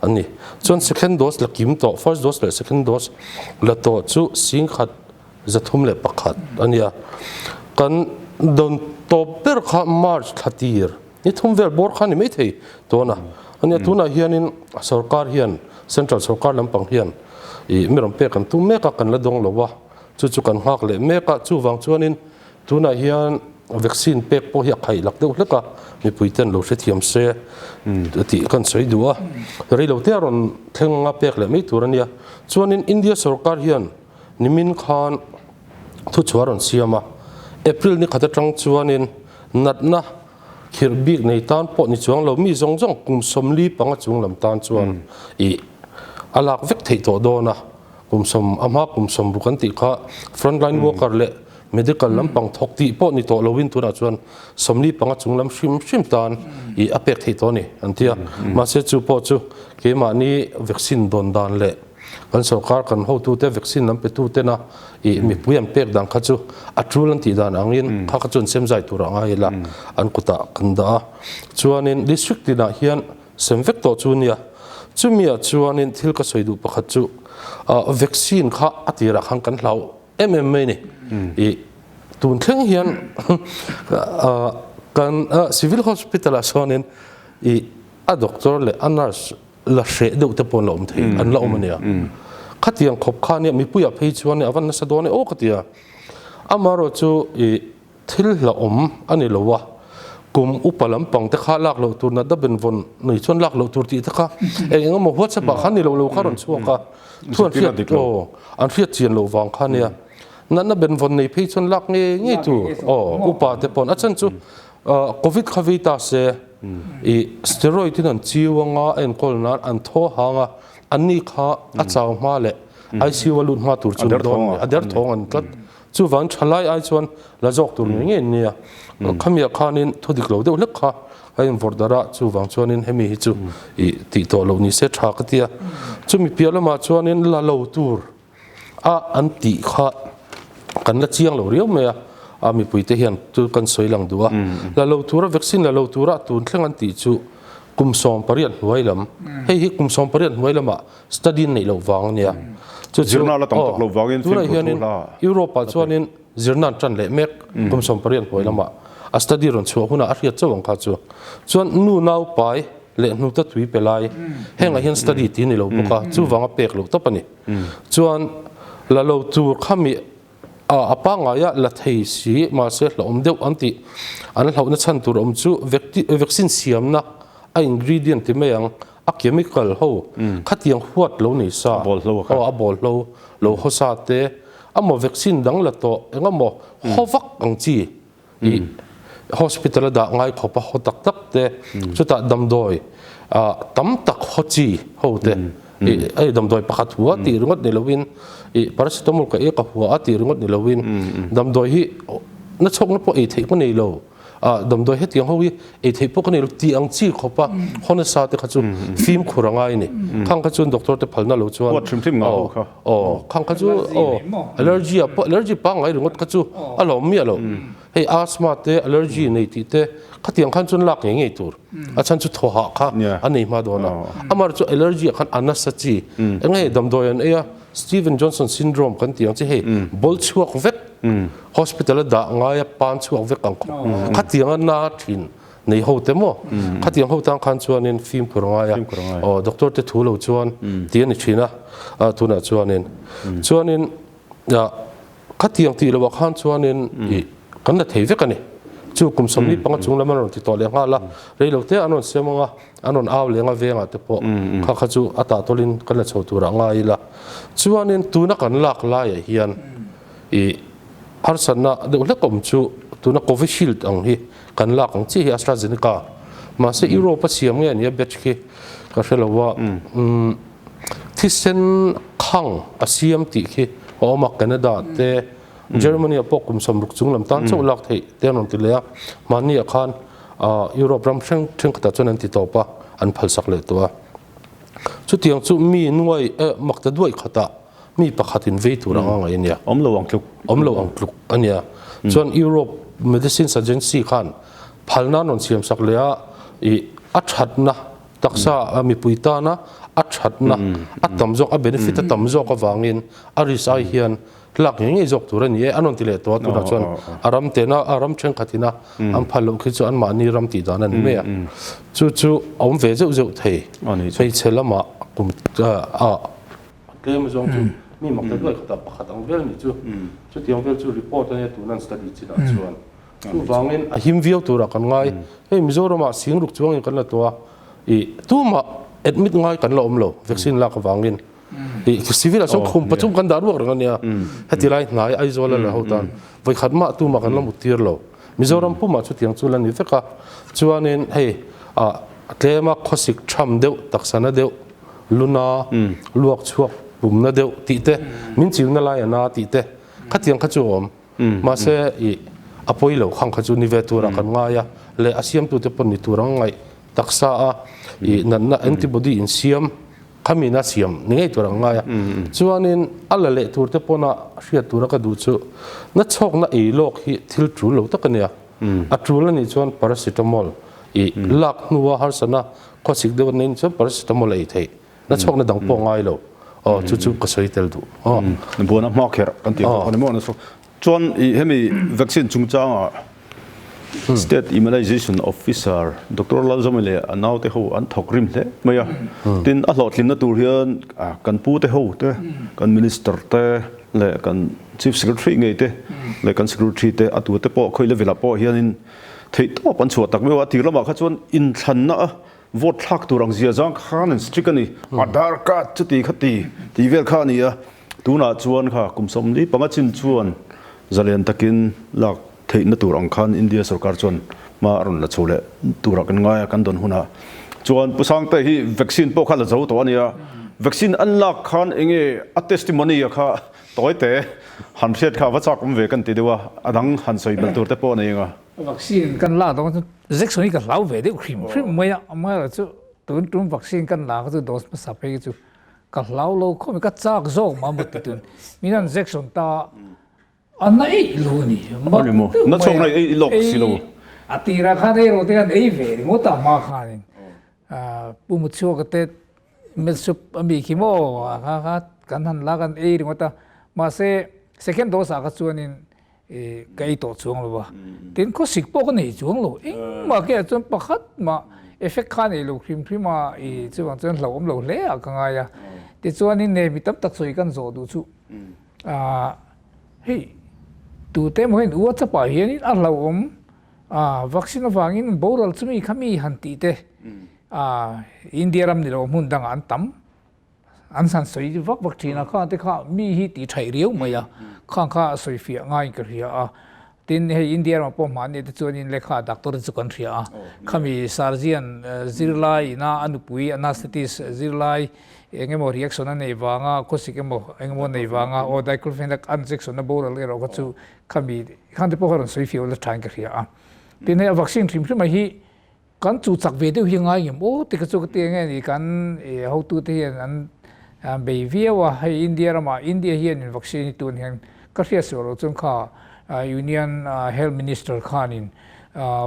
an ni chuan second dose la kim tawh first dose leh second dose la tawh chu singkhat 301 a nia. Kan dawn tawp ber kha March thla tir ni thum vel bawr kha ni mai thei tawna a nia. Tunah hianin sorkar hian central sorkar lampang hian ih mi rawn pek an tum mek a, kan la dawng lo a, chu chu kan nghak leh mek a. Chuvang chuanin tunah hian vaccine pek pawh hi a khaih lak deuh hlek a, mipui ten lo hrethiam se tih kan sawi duh a. Reilote a rawn thleng anga pek leh mai tur a nia. Chuanin India sorkar hian Nimin khan thuchhuah a rawn siam a, April ni khat atang chuanin natna khirh bik nei tan pawh ni chuang lo mi zawng zawng kum 45 chung lam tan chuan ih a lak vek theih tawh dawn a, kum sawm a hma kum 60 an tih kha frontline worker leh medical lampang thawk tih pawh ni tawh loin tunah chuan 45 chung lam hrim hrim tan ih a pek theih tawh a ni an ti a, mahse chu pawh chu keimahni vaccine dawn dan leh Kan sorkar kan hotute vaccine lam petu tena ih mipui an pek dan kha chu a tul an tih dan angin kha kha chu an sem zai tur a ngai ila an kutah kan dah a. Chuanin district tinah hian sem vek tawh chu nia. Chumiah chuanin thil ka sawi duh pakhat chu vaccine kha a tirah khan kan hlau em em mai ni. Ih tun thleng hian kan civil hospital ah sawn ih a doctor leh a nurse la hreh deuh te pawh an la awm thei, an la awm a nia. Khatiang khawp kha nia mipuiah phei chuan a van nasa dawn e aw ka ti a. Amaherawhchu ih thil hlauhawm a ni lo a, kum upa lampang te kha lak loh tur natna benvawn nei chuan lak loh tur tih te kha eng eng emaw WhatsApp ah khan ni lo lo kha rawn chhuak a, thu an hriat aw an hriat chian loh vang kha nia. Natna benvawn nei phei chuan lak ngei ngei tur aw upa te pawn a chhan chu Covid kha vei ta se ih steroid in an chiu anga a enkawl nan an thaw hang a, Anni kha a chau hma leh ICU a lut hma tur chu dawn a derthawng an tlat. Chuvang thalai ai chuan la zawk tur ngei ngei an nia. Khamiah khanin thu dik lo deuh hlek kha a invawrh darh a, chuvang chuanin hemi hi chu ih tih tawh loh ni se tha ka ti a. Chumi piah lamah chuanin la lo tur a an tih kha kan la chiang lo riau mai a, a mipuite hian chu kan sawi lang duh a. La lo tura vaccine la lo tura tun thleng an tih chu kum 18 hnuai lam, hei hi kum 18 hnuai lamah study an neih loh vang a nia. Chu chu Zirna la tam tak loh vangin tunah hianin Europe ah chuanin zirna an tan leh mek kum 18 hnuai lamah a study rawn chhuah hunah a hriat chauh ang kha chu. Chuan nu nau pai leh hnuta tui pe lai hengah hian study tih a ni lo bawk a, chuvanga pek loh tawp a ni. Chuan la lo tur khami a pangngaia la thei si mahse hlauhawm deuh an tih an hlauhna chhan tur awm chu vaccine siamna a ingredient ti mai ang a chemical ho khatiang huat lo nei sa aw a bawlhlo lo haw sa te amaw vaccine dang la tawh engemaw haw vak ang chi I hospital a dah ngai khawp a haw tak tak te chutah damdawi tam tak haw chi ho te i hei damdawi pakhat hua tih ringawt ni loin i paracetamol ka ek a hua a tih ringawt ni loin damdawi hi na chhawkna pawh ei theih ka nei lo damdawi hetiang ho hi ei theih pawh ka nei lo tih ang chi khawp a haw nasa te kha chu fimkhur a ngai a ni khang kha chuan doctor te phalna lo chuan Aw, khang kha chu aw allergy ah pawh allergy pangngai ringawt kha chu a lawm miah lo. Hei asthma te allergy nei tih te khatiang khan chuan lak ngei ngei tur. A chhan chu thaw hah kha a nei hma dawn a. Amar chu allergy ah khan a nasa chi. Eng hei damdawi an ei a Steven Johnson syndrome kan tih ang chi hei ball chhuak vek hospital a dah ngai a pan chhuak vek ang khawp. Khatiang a na thin. Nei ho te maw? Khatiang ho tang khan chuanin fimkhur a ngai a, aw doctor te thu lo chuan ti a ni thin a, tunah chuanin chuanin khatiang tih loh ah khan chuanin ih kan la thei vek a ni. Chu kum 45 chung lam an rawn ti tawh leh nghal a, rei lo te an rawn siam ang a, an rawn au leng a vengah te pawh kha kha chu a tah tawlin kan la chho turah ngai ila. Chuanin tuna kan lak laiah hian ih harsatna deuh hlek awm chu tuna Covishield ang hi Kan lak ang chiah hi AstraZeneca. Mahse Europe a siam nge ania batch khi ka hre lo a. Thisen khang a siam tih khi a awm a Canada te Germany ah pawh kum 60 chung lam tan chauh lak theih te an rawn ti leh a. Mahni ah khan Europe ram hreng thenkhatah chuan an ti tawp a, an phalsak leh tawh a. Chutiang chu mi nuai makta duai khatah mi pakhat in vei tur anga ngaih a nia. Awm lo ang tluk. Awm lo ang tluk a nia. Chuan Europe Medicines Agency khan phalna an rawn siam sak leh a, ih a thatna taksa mipui tana a thatna a tam zawk a benefit a tam zawk avangin a risk ai hian lak ngei ngei zawk tur a ni e an rawn ti leh tawh a tunah chuan a ram tena a ram thenkhatin a an phal loh khi chu anmahni ram tih dan a ni mai a. Chu chu a awm ve zeuh zeuh thei. Hmeichhe lamah kum a Tlem zawng chu mi mak ta duai khatah pakhat ang vel nih chu. Chutiang vel chu report a nia tun an study chinah chuan. Chuvangin a him viau turah kan ngai. Hei Mizoramah singruk chuangin kan la tuah a, ih tumah admit ngai kan la awm lo vaccine lak avangin. Ih civil ah chuan khum pathum kan dah ruak reng a nia. Heti lai hnai Aizawl a la ho tan vawikhat mah tumah kan la mut tir lo. Mizoram pumah chutiang chu la ni vek a. Chuanin hei ah tlema khawsik tham deuh taksana deuh luna luak chhuak pumna deuh tih te min chiuna lai a na tih te khatiang kha chu a awm. Mahse ih a pawi lo khang kha chu ni ve turah kan ngai a leh a siamtute pawh ni tur ang ngaih taksa a ih natna antibody insiam khamina siam ni ngei tur ang ngai a. Chuanin a la leh tur te pawna hriat tura ka duh chu na chhawkna ei lawk hi thil tul lo tak a nia. A tul a nih chuan paracetamol ih lak hnua harsatna Khawsik deuh an nei chuan paracetamol a ei theih. Na chhuakna dang pawh ngai lo. Aw chu chu ka sawi tel duh. Aw. Buana hma kher kan tih ang ani maw na chu. Chuan i hemi vaccine chungchanga State Immunization Officer Doctor Lalzawmi leh a naute ho an thawk rim hle mai a. Tin, a hlawhtlinna tur hian kan pute ho te, kan Minister te leh kan Chief Secretary ngei te leh kan Secretary te a tute pawh khawi level ah pawh hianin theihtawp an chhuah tak meuh a. Tir lamah kha chuan inthlanna a vote thlak tur ang zia zang khan an strict a ni. Aadhaar card chuti khati tih vel kha a ni a. Tunah chuan kha kum 45 chin chuan zalen takin lak theihna tur ang khan India sorkar chuan hma a rawn la chho leh turah kan ngai a, kan dawn hunah chuan Pu Sangte hi vaccine pawh kha la zo tawh a nia, vaccine an lak khan enge a testimony a kha tawi te han hriat kha a va chak awm ve kan ti deuh a, a dang han sawi belh tur te pawh a nei anga. Vaccine kan lak dawn chu injection hi ka hlau ve deuh hrim hrim mai a, amaherawhchu tun tum vaccine kan lak chu dose hmasa phei chu ka hlau lo khawp mai, ka chak zawk mah maw ti tun min han injection ta a na eih lo a ni. Ani maw? Na chhuak na ei lawk si lo. A tirah khan ei rawh te khan ei ve ringawt a hma khanin Pu Muchhuaka te milsup a mi khi maw a kha kha kan han la kan ei ringawt a, mahse second dose ah kha chuanin ka ei tawh chuang lo a, tin khawsik pawh ka nei chuang lo, engmah ke ah chuan pakhat mah effect kha a nei lo hrim hrim a, ih chuvang chuan hlauhawm lo hle ah ka ngai a, tichuanin nei mi tam tak sawi kan zawh duh chu ah hei tute emaw hian WhatsApp ah hianin a hlauhawm ah vaccine avangin boral chumi kha mi han tih te ah India ram ni lo hmun dangah an tam. An han sawi vak vak thin a, khang te kha mi hi tih thaih riau mai a, khang kha a sawi fiah ngaiin ka hria a. Tin, hei India ramah pawh hmanni te chuanin lehkha doctor te chu kan hria a, khami surgeon zirlai ina a nupui anaesthetist zirlai eng emaw reaction a nei vanga khawsik emaw eng emaw nei vanga aw diclofenac an injection a boral erawh kha chu khami khang te pawh kha rawn sawi fiah ula thain ka hria a. Tin, hei a vaccine hrim hrim mai hi Kan chu chak ve deuh hi ngai ngem aw ti kha chu ka ti enge ni kan hotute hian an bei viau a, hei India ramah India hianin vaccine hi tun hian ka hriat suah loh chuan kha Union Health Minister khanin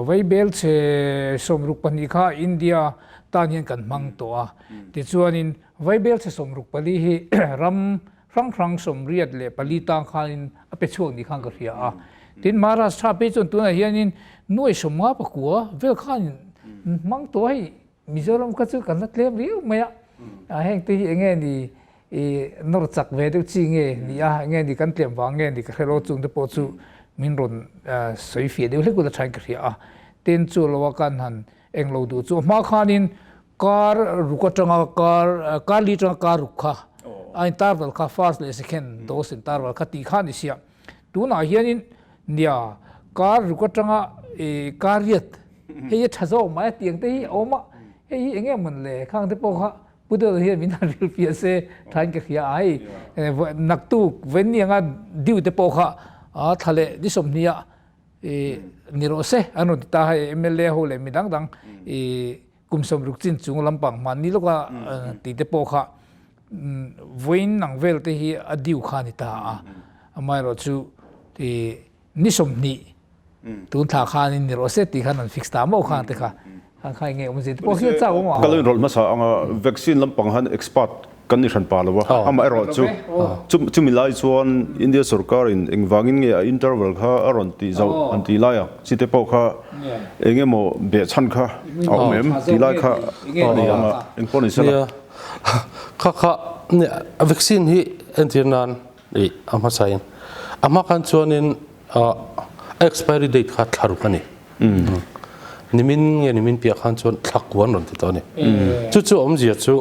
vaibel chhe 62 kha India tan hian kan hmang tawh a, tichuanin vaibel chhe 64 hi ram hrang hrang 84 tang khanin a pe chhuak ni khan ka hria a. Tin, Maharashtra phei chuan tunah hianin nuai 59 vel khanin hmang tawh a hei Mizoram kha chu kan la tlem riau mai a. A heng te hi enge ni i nawr chak ve deuh chi nge ni a, enge ni kan tlem vang nge ni ka hre lo chung te pawh chu min rawn sawi fiah deuh hlek ula thain ka hria a. Tin, chu lo a kan han Englo duh chu a hma khanin kar ruk atanga kar kar li atanga kar ruk kha a interval kha first leh second dose interval kha tih kha a ni sia. Tunah hianin nia kar ruk atanga kar riat hei a tha zawk mai a tiang te hi a awm a, hei hi eng emaw le khang te pawh kha Pu Dawla hian min han rilh piah se thain ka hria a, hei naktuk vawiin anga due te pawh kha a thla leh ni 20 ah i ni rawh se an rawn ti ta hei MLA ho leh mi dang dang i kum 60 chin chung lampang hmanni lawka tih te pawh kha vawiin ang vel te hi a due kha a ni ta a, amaherawh chu i ni 20 tun thla khanin ni rawh se tih khan an fix ta maw khang te kha khang kha enge awmzia te pawh hi a chak awm a. Ka lo inrawlh hmasa anga vaccine lampang han expert Kan ni hran pa lo a, amaherawh chu chumi lai chuan India sorkarin engvangin nge a interval kha a rawn tih zauh an tih lai a, chite pawh kha eng emaw behchhan kha a awm em tih lai kha a ni ang a, eng pawh ni sela. Nia, kha kha a vaccine hi entir nan ih a hmasain a hma khan chuanin a expiry date kha thla ruk a ni. Nimin nge nimin piah khan chuan thla kuan rawn ti tawh a ni. Chu chu awmzia chu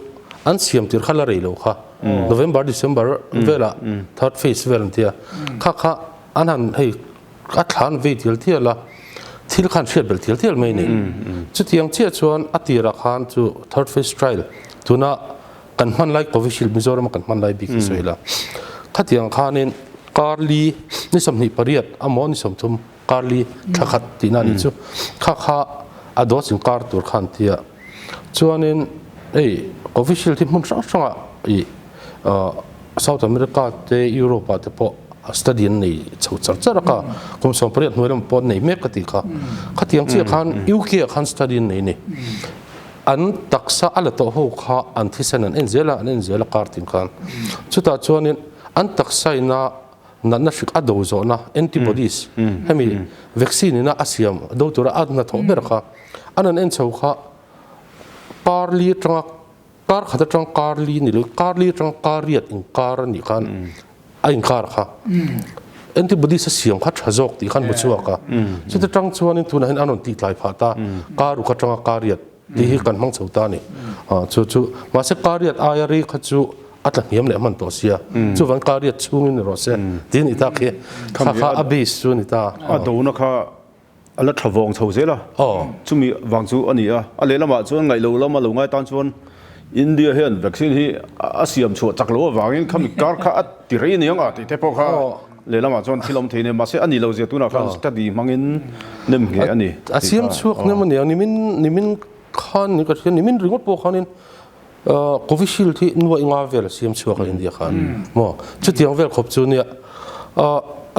an siam tir kha la rei lo kha. November, December velah third phase vel an ti a. Kha kha an han hei a thla an vei tial tial a, thil khan hriat belh tial tial mai a ni. Chutiang chiah chuan a tirah khan chu third phase trial tuna kan hman lai Covishield Mizoram a kan hman lai bik hi sawi ila khatiang khanin kar li ni 28 amaw ni 30 kar li thla khat tihna anih chu kha kha a dose in kar tur khan tia chuanin hei Covishield hi hmun hrang hrangah ih South America te Europe ah te pawh study an nei chho char char a kha kum 18 hnuai lamah pawh an nei mek ka tih kha khatiang chiah khan UK ah khan study an nei a ni. An taksa a la tawh ho kha an thisen an en zel a, an en zel a kar tin khan. Chutah chuanin an taksa ina Natna hrik a do zawhna, antibodies, hemi vaccine ina a siam do tura a hnathawh ber kha an han en chho kha kar li atanga kar khat atang kar li ni lo kar li atanga kar riat inkar a nih khan a inkar kha antibodies a siam kha tha zawk tih khan hmu chhuak a chuta tang chuanin tunah hian an rawn tih tlai phah ta kar ruk atanga kar riat Tih hi kan hmang chho ta a ni. Chu chu mahse kariat aia rei kha chu a tla hniam leh hman tawh sia. Chuvang kariat chhungin ni rawh se tih a ni tak hi. Kha kha a base chu a ni ta. A dona kha a la tha vawng chho zel a. Chumi vang chu a ni a. A lehlamah chuan ngaihlo lama lo ngai tan chuan India hian vaccine hi a siam chhuah chak loh avangin khami kar kha a ti rei aniang a tih te pawh kha lehlamah chuan thil awm thei nia mahse a ni lo zia tunah khan study hmangin nem nge a ni. A siam chhuak nem a nia nimin nimin khan ni ka hria nimin ringawt pawh khanin Covishield hi nuaih nga vel a siam chhuak a India khan maw chutiang vel khawp chu nia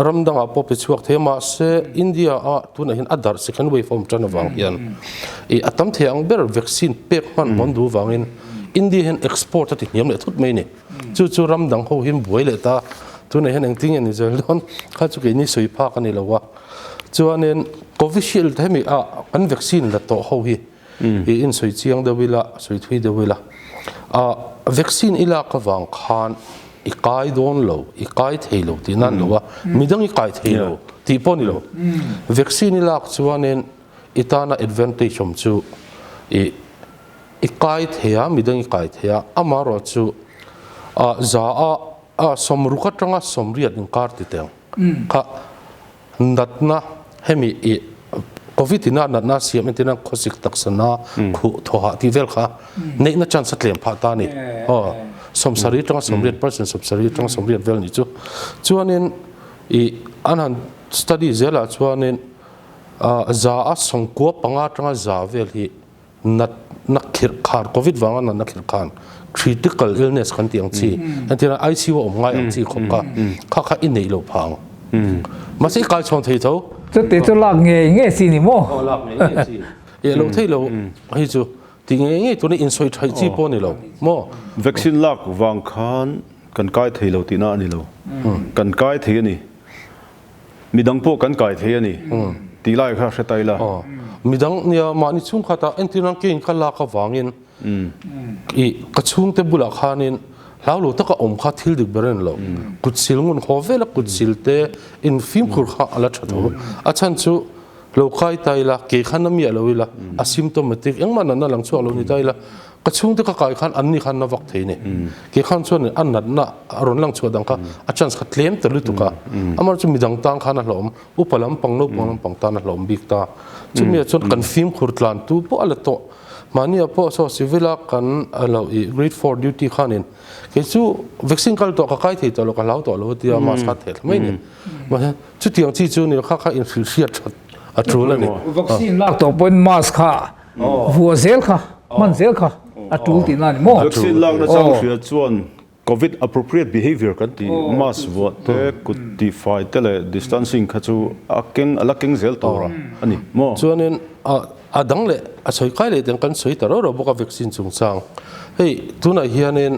ram dangah pawh pe chhuak thei a mahse India a tunah hian a darh second wave a awm tan avang hian ih a tam thei ang ber vaccine pek hman hawn duh vangin India hian export a ti hniam leh thut mai a ni. Chu chu ram dang ho hian buai leh ta, tunah hian engtin nge ni zel dawn kha chu keini sawi phak a ni lo a. Chuanin Covishield hemi ah kan vaccine la tawh ho hi i insawi chiang deuh ila, sawi thui deuh ila. Ah vaccine i lak avang khan i kai dawn lo, i kai thei lo tih nan lo a, midang i kai thei lo tih pawh a ni lo. Vaccine i lak chuanin i tana advantage awm chu i I kai thei a, midang i kai thei a, amaherawh chu za a sawmruk atanga sawmriat inkar ti teng kha natna hemi i covid ina natna siam entirna khawsik taksana khuh thawhah tih vel kha neihna chance a tlem phah ta a ni. Aw sawmsarih atanga sawmriat percent sawmsarih atanga sawmriat vel nih chu. Chuanin i an han study zelah chuanin za a sawmkua panga atanga za vel hi Natna khirh khan, Covid vanga natna khirh khan critical illness kan tih ang chi, entirna ICU a awm ngai ang chi khawp kha, kha kha i neih loh phah ang. Mahse i kai chhawn thei tho. Chute chu lak ngei ngei chi ni maw? Aw lak ngei ngei chi. Eh lo thei lo hei chu ti ngei ngei tuna insawi thaih chi pawh a ni lo maw? Vaccine lak vang khan kan kai thei lo tihna a ni lo. Kan kai thei a ni. Midang pawh kan kai thei a ni tih lai kha hre ta ila. Midang nia mahni chhungkhatah entir nan keiin ka lak avangin i ka chhungte bulah khanin hlau lo taka awm kha thil dik ber a ni lo. Kut sil ngun haw vela kut sil te in fimkhur kha a la tha tho. A chhan chu lo kai ta ila kei khan a miah lo ila asymptomatic engmah natna lang chhuak lo ni ta ila Ka chhungte ka kai khan anni khan na vak thei ni. Kei khan chuan a natna a rawn lang chhuah dang kha a chance kha tlem ta lutuk a. Amah chu midang tan khan a hlawm, upa lampang naupang lampang tan a hlawm bik ta. Chumi ah chuan kan fimkhur tlan tu pawh a la tawh. Mahni ah pawh saw civil a kan lo i grade four duty khanin kei chu vaccine kal tawh ka kai thei tawh lo ka hlau tawh lo a tia mask kha a theh thla mai ni. Mahse chutiang chi chu ni lo kha kha inhrilhhriat that a tul a ni. Vaccine lak tawh pawhin mask kha Vuah zel kha, hman zel kha a tul tihna a ni maw? Vaccine lakna chang hria chuan Covid appropriate behaviour kan tih, mask vuah te, kut tihfai te leh distancing kha chu a keng, a la keng zel tur a ni maw? Chuanin a dang leh a sawi kai leh ten kan sawi ta rau rau bawk a vaccine chungchang. Hei tunah hianin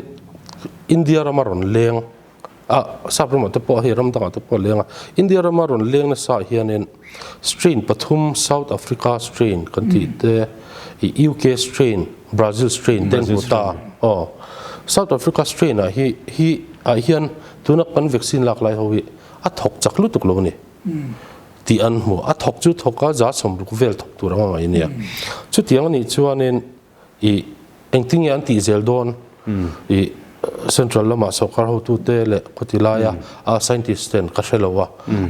India rama rawn leng A sap ramah te pawh hei ram dangah te pawh a leng a, India rama rawn leng nasa ah hianin strain pathum South Africa strain kan tih te, ih UK strain, Brazil strain te an hmu ta aw. South Africa strain ah hi hi ah hian tuna kan vaccine lak lai ho hi a thawk chak lutuk lo a ni tih an hmu. A thawk chu thawk a za sawmruk vel thawk tur anga ngaih a nia. Chutiang anih chuanin I engtin nge an tih zel dawn? I central lamah sawrkar hotute leh khawti laia a scientist ten ka hre lo a.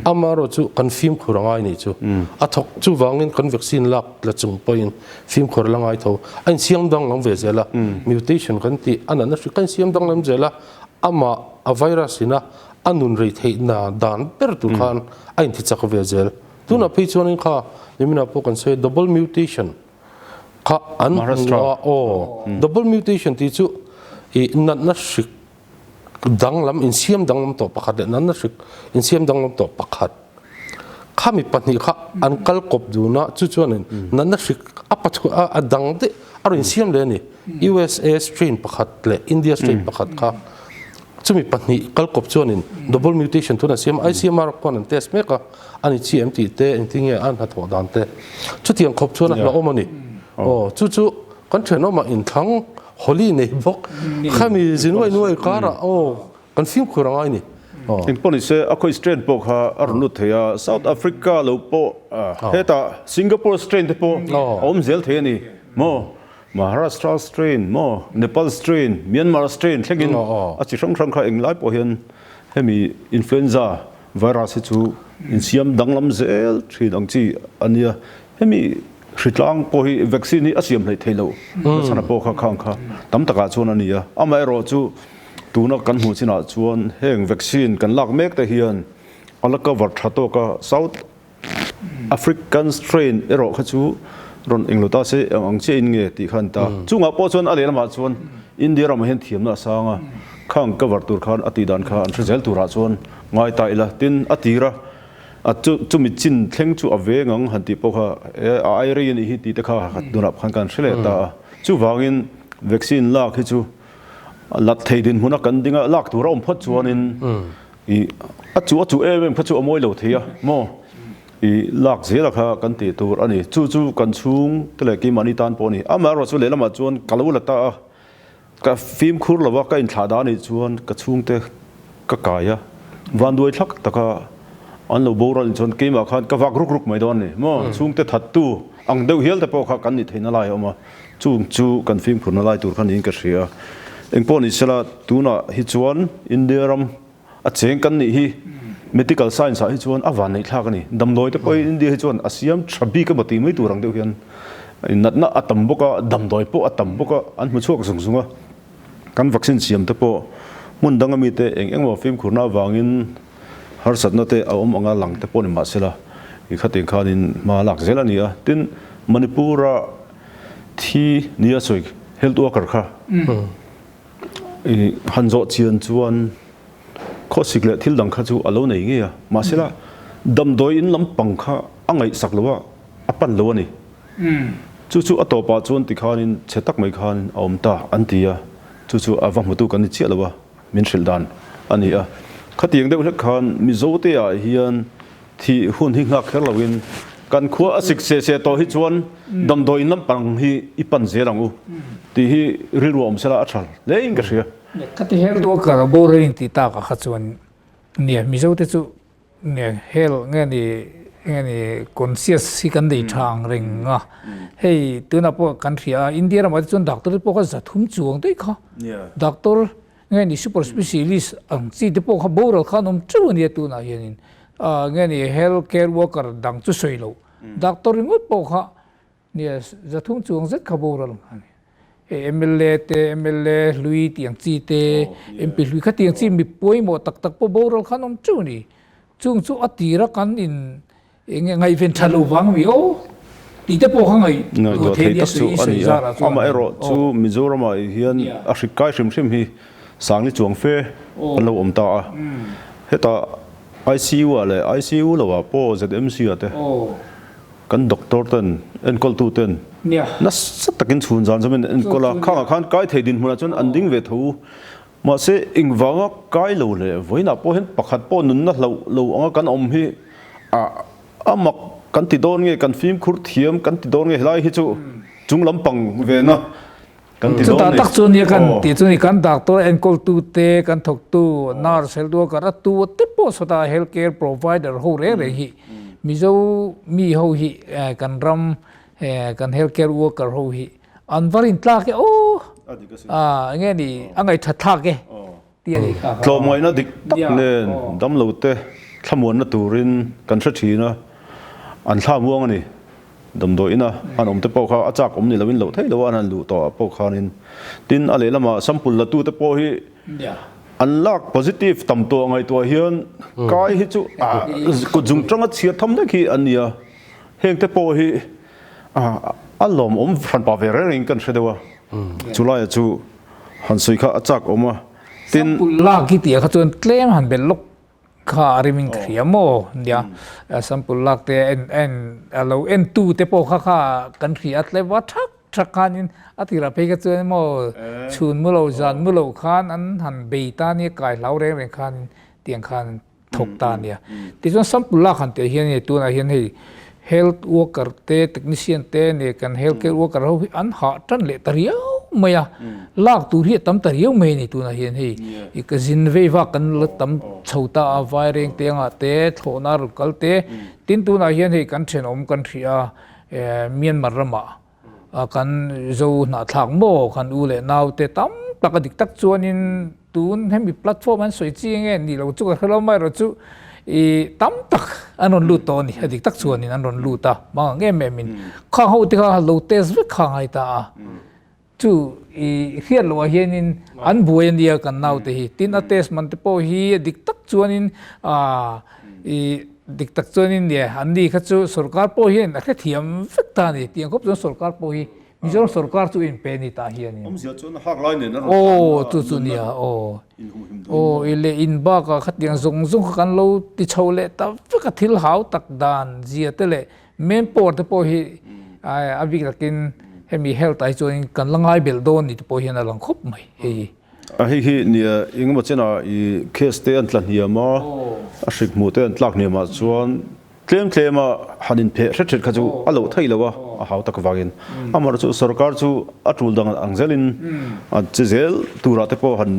Amaherawh chu kan fimkhur a ngai nih chu. A thawk chuvangin kan vaccine lak la chung pawhin fimkhur a la ngai tho. A insiam danglam ve zel a, mutation kan tih a natna hri kha a insiam danglam zel a, amah a virus ina a nun rei theihna dan ber tur khan a intichak ve zel. Tunah phei chuanin kha niminah pawh kan sawi a double mutation. Kha an hmu a aw. Double mutation tih chu i natna hrik danglam insiam danglam tawh pakhat leh natna hrik insiam danglam tawh pakhat. Khami pahnih kha an kal kawp dun a chu chuanin natna hrik a pathu a dang daih a rawn insiam leh a ni. USA strain pakhat leh India strain pakhat kha. Chumi pahnih kalkawp chuanin double mutation tun an siam a, ICMR khuan an test mek a, a ni chi em tih te, engtin nge a hnathawh dan te. Chutiang khawp chuan a hlauhawm a ni. Aw, chu chu kan thenawmah inthlang Holi nei bawk khami zinuai nuai karah aw kan fimkhur a ngai ni. Aw. Engpawh nise a khawi strain pawh kha a rawn lut thei a, South Africa lo pawh hetah Singapore strain te pawh a awm zel thei a ni maw? Maharashtra strain maw, Nepal strain, Myanmar strain thlengin a chi hrang hrang kha englai pawh hian hemi influenza virus hi chu insiam danglam zel thin ang chi a nia. Hemi hritlang pawh hi vaccine hi a siam hleih theih loh nachhana pawh kha khang kha tam takah chuan a ni a. Amaherawhchu tuna kan hmuh chinah chuan heng vaccine kan lak mek te hian a la cover tha tawk a, South African strain erawh kha chu rawn englo ta se eng ang chiah in nge tih kha a ni ta. Chungah pawh chuan a lehlamah chuan India ramah hian thiamna a sang a, khang cover tur khan a tih dan kha an hre zel turah chuan ngai ta ila. Tin, a tir a, a chu chumi chin thleng chu a veng ang han tih pawh kha e a ai rei a nih hi tih te kha tunah khan kan hre leh ta a. Chuvangin vaccine lak hi chu lat thei dinhmuna kan ding a, lak tur a awm phawt chuanin I a chu a chu em em kha chu a mawi lo thei a maw? I lak zela kha kan tih tur a ni. Chu chu kan chhung te leh keimahni tan pawh a ni. Amaherawh chu lehlamah chuan ka lo la ta a, ka fimkhur lo va, ka inthlah dah a nih chuan ka chhungte ka kai a, vanduai thlak taka an lo boral in chuan keimah khan ka vak ruk ruk mai dawn a ni maw? Chhungte thattu ang deuh hial te pawh kha kan nih theihna lai a awm a, chung chu kan fimkhurna lai tur kha niin ka hria. Engpawh ni sela tunah hi chuan India ram a cheng kan nih hi medical science ah hi chuan a van neih thlak a ni. Damdawi te pawh hi India hi chuan a siam tha bik emaw tih mai tur ang deuh hian natna a tam bawk a, damdawi pawh a tam bawk a, an hmu chhuak zung zung a. Kan vaccine siam te pawh hmun danga mite eng engemaw fimkhurna avangin harsatna te a awm anga lang te pawh ni mahsela i khatin khanin hma lak zel a ni a. Tin, Manipur-a thi nia sawi health worker kha I han zawh chian chuan khawsik leh thil dang kha chu a lo nei ngei a, mahsela damdawi in lampang kha a ngaihsak lo a, a pan lo a ni. Chu chu a tawpah chuan tikhanin chhe tak mai khan a awm ta an ti a, chu chu a va hmutu kan ni chiah lo a, min hrilh dan a ni a. Khatiang deuh hlek khan Mizote ah hian Thih hun hi nghak kher loin kan khua a sik se se tawh hi chuan damdawiin lampang hi i pan zel ang u tih hi rilru a awm sela a tha hlein ka hria. Ka ti hel duh a kar a boral in tih takah kha chuan nia Mizo te chu nia hel nge ni nge ni conscious hi kan nei tha ang reng a hei tunah pawh kan hria a India ramah te chuan doctor te pawh kha zathum chuang daih kha doctor Nge ni super specialist ang chi te pawh kha boral khan awm teuh a nia tunah hianin nge ni health care worker dang chu sawi loh doctor ringawt pawh kha nia zathum chuang zet kha boral a ni. Hei mla te mla hlui tih ang chi te MP hlui kha tih ang chi mi pawimawh tak tak pawh boral khan awm teuh a ni. Chung chu a tira kan in Enge ngaihven tha lo vang mi aw tih te pawh kha ngaihtuah thei tak chu a ni a. Amaherawh chu Mizoramah hian a hrik kai hrim hrim hi Sangli chuang fe an lo awm ta a. Hetah ICU ah leh ICU lo ah pawh ZMC ah te kan doctor ten enkawltu ten nasa takin chhun zan zawmin an enkawl a. Khangah khan kai thei dinhmunah chuan an ding ve tho. Mahse, engvanga kai lo leh vawiinah pawh hian pakhat pawh nunna hlauh lo anga kan awm hi a mak kan ti dawn nge, kan fimkhur thiam kan ti dawn nge helai hi chu chung lampang vena kan ti dawn ni. Chutah tak chu nia kan tih chu ni, kan doctor enkawltu te, kan thawktu, nurse, health worker a tu te pawh sawtah health care provider ho reng reng hi Mizo mi ho hi kan ram kan health care worker ho hi An va rin tlak e aw. A enge ni a ngaihthat thlak e tih a nih kha. Tlawmngaihna dik tak nen damlo te thlamuanna turin kan hre thin a, an thla muang a ni. Damdawi ina an awm te pawh kha a chak awm ni loin loh theih loh a an han luh tawh ah pawh khanin. Tin, a lehlamah sample la tu te pawh hi an lak positive tam tawh ngaihtuah hian kai hi chu kut zung tanga chhiar tham hlek hi an ni a, heng te pawh hi A lawmawm hran pah ve reng rengin kan hre deuh a, chulaiah chu han sawi kha a chak awm a, tin. Sample lak hi tih ah kha chuan tlem han belh lawk kha a rim in ka hria maw nia, sample lak te en en a lo en tu te pawh kha kha kan hria a tlem va thak. Truck khanin a tirah phei kha chuan emaw chhun mu lo zan mu lo khan an han bei ta nia kai hlau reng reng khanin tiang khan an thawk ta nia. Tichuan sample lak han teh hian hei tunah hian hei health worker te technician te nia kan health care worker ho hi an hah tan leh ta riau mai a, lak tur hi a tam ta riau mai a ni tunah hian hei i ka zin vei vak kan la tam chho ta a vaireng te angah te thlawhna rawn kal te tin tunah hian hei kan thenawm kan hrih a Myanmar ramah kan Zo hnahthlak maw kan u leh nau te tam tak a dik tak chuanin tun hemi platform an sawi chi nge ni lo chu ka hre lo mai erawh chu i tam tak an rawn lut tawh a ni a dik tak chuanin an rawn lut a hmang ang em em in khang ho te kha lo test vek kha a ngai ta a. Chu i hriat loh ah hianin an buai a nia kan naute hi. Tin a test man te pawh hi a dik tak chuanin aah i dik tak chuanin nia an ni kha chu sorkar pawh hian a hrethiam vek ta a ni. Tiang khawp chuan sorkar pawh hi Mizoram sorkar chu in pe a ni tah hianin. Awmzia chuan a hak lai nen a rawn tlan a, Aw chu chu nia aw. Aw i leh in bakah khatiang zawng zawng kha kan lo ti chho leh ta vek a thil hau tak dan zia te leh Main port te pawh hi a bik takin hemi health ah hi chuan kan la ngai belh dawn ni te pawh hian a lang khawp mai hei hi. A hei hi nia engemaw chenah i case te an tla hniam a, a hrik hmuh te an tlak hniam ah chuan tlem tlem a han in pheh hret hret kha chu a loh theih lo a, a hau tak avangin. Amaherawhchu sorkar chu a tul dang ang zelin a che zel turah te pawh han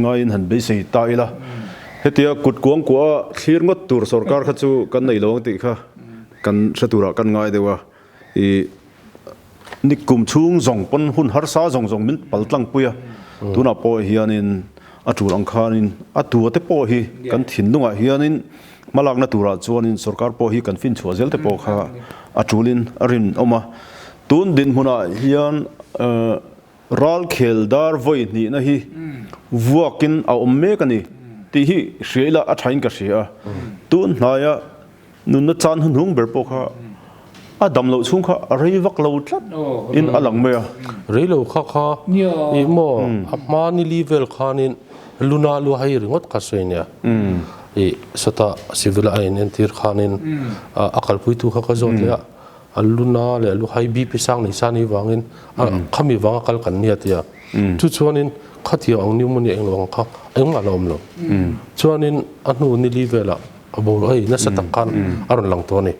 ngaiin han beisei ta ila. Hetia kut kuang kuah a thlir ngawt tur sorkar kha chu kan nei lo ang tih kha. Kan hre turah kan ngai deuh a, i ni kum chhung zawng pawn hun harsa zawng zawng min pal tlang pui a, tunah pawh hianin a tul ang khanin a tua te pawh hi kan thinlungah hianin hmalakna turah chuanin sorkar pawh hi kan finchhuah zel te pawh kha a tulin a rinawm a. Tun dinhmunah hian Ralkhel dar vawi hnihna hi vuakin a awm mek a ni tih hi hria ila a thain ka hria a. Tun hnaia nunna chan hnuhnung ber pawh kha a dam loh chhung kha a rei vak lo tlat in a lang mai a. Rei lo kha kha ih maw a hma ni li vel khanin luna lu hai ringawt kha sawi nia. Ih sawtah civil a inentir khanin a kalpuitu kha ka zawt leh a. A luna leh a lu high BP sang nei sa ni vangin a khami vanga kal kan nia tia. Chu chuanin khatiang ang pneumonia eng lo ang kha engmah la awm lo. Chuanin a hnu ni li velah a bo hei nasa tak khan a rawn lang tawh a ni.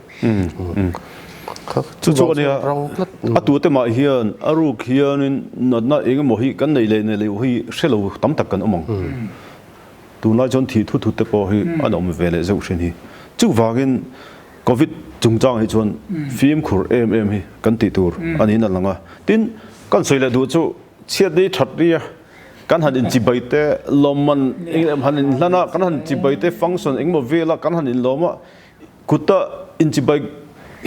Chu chu ania a tute mah hian a ruk hianin natna eng emaw hi kan neih leh neih loh hi hre lo tam tak kan awm ang. Tunlai chuan thih thut thut te pawh hi an awm ve leh zeuh thin hi. Chuvangin Covid chungchang hi chuan fimkhur em em hi kan tih tur a niin a lang a. Tin, kan sawi leh duh chu chhiat ni that ria kan han inchibai te lawmman eng han inhlan a, kan han chibai te function engemaw vel a kan han inlawm a, kuta inchibai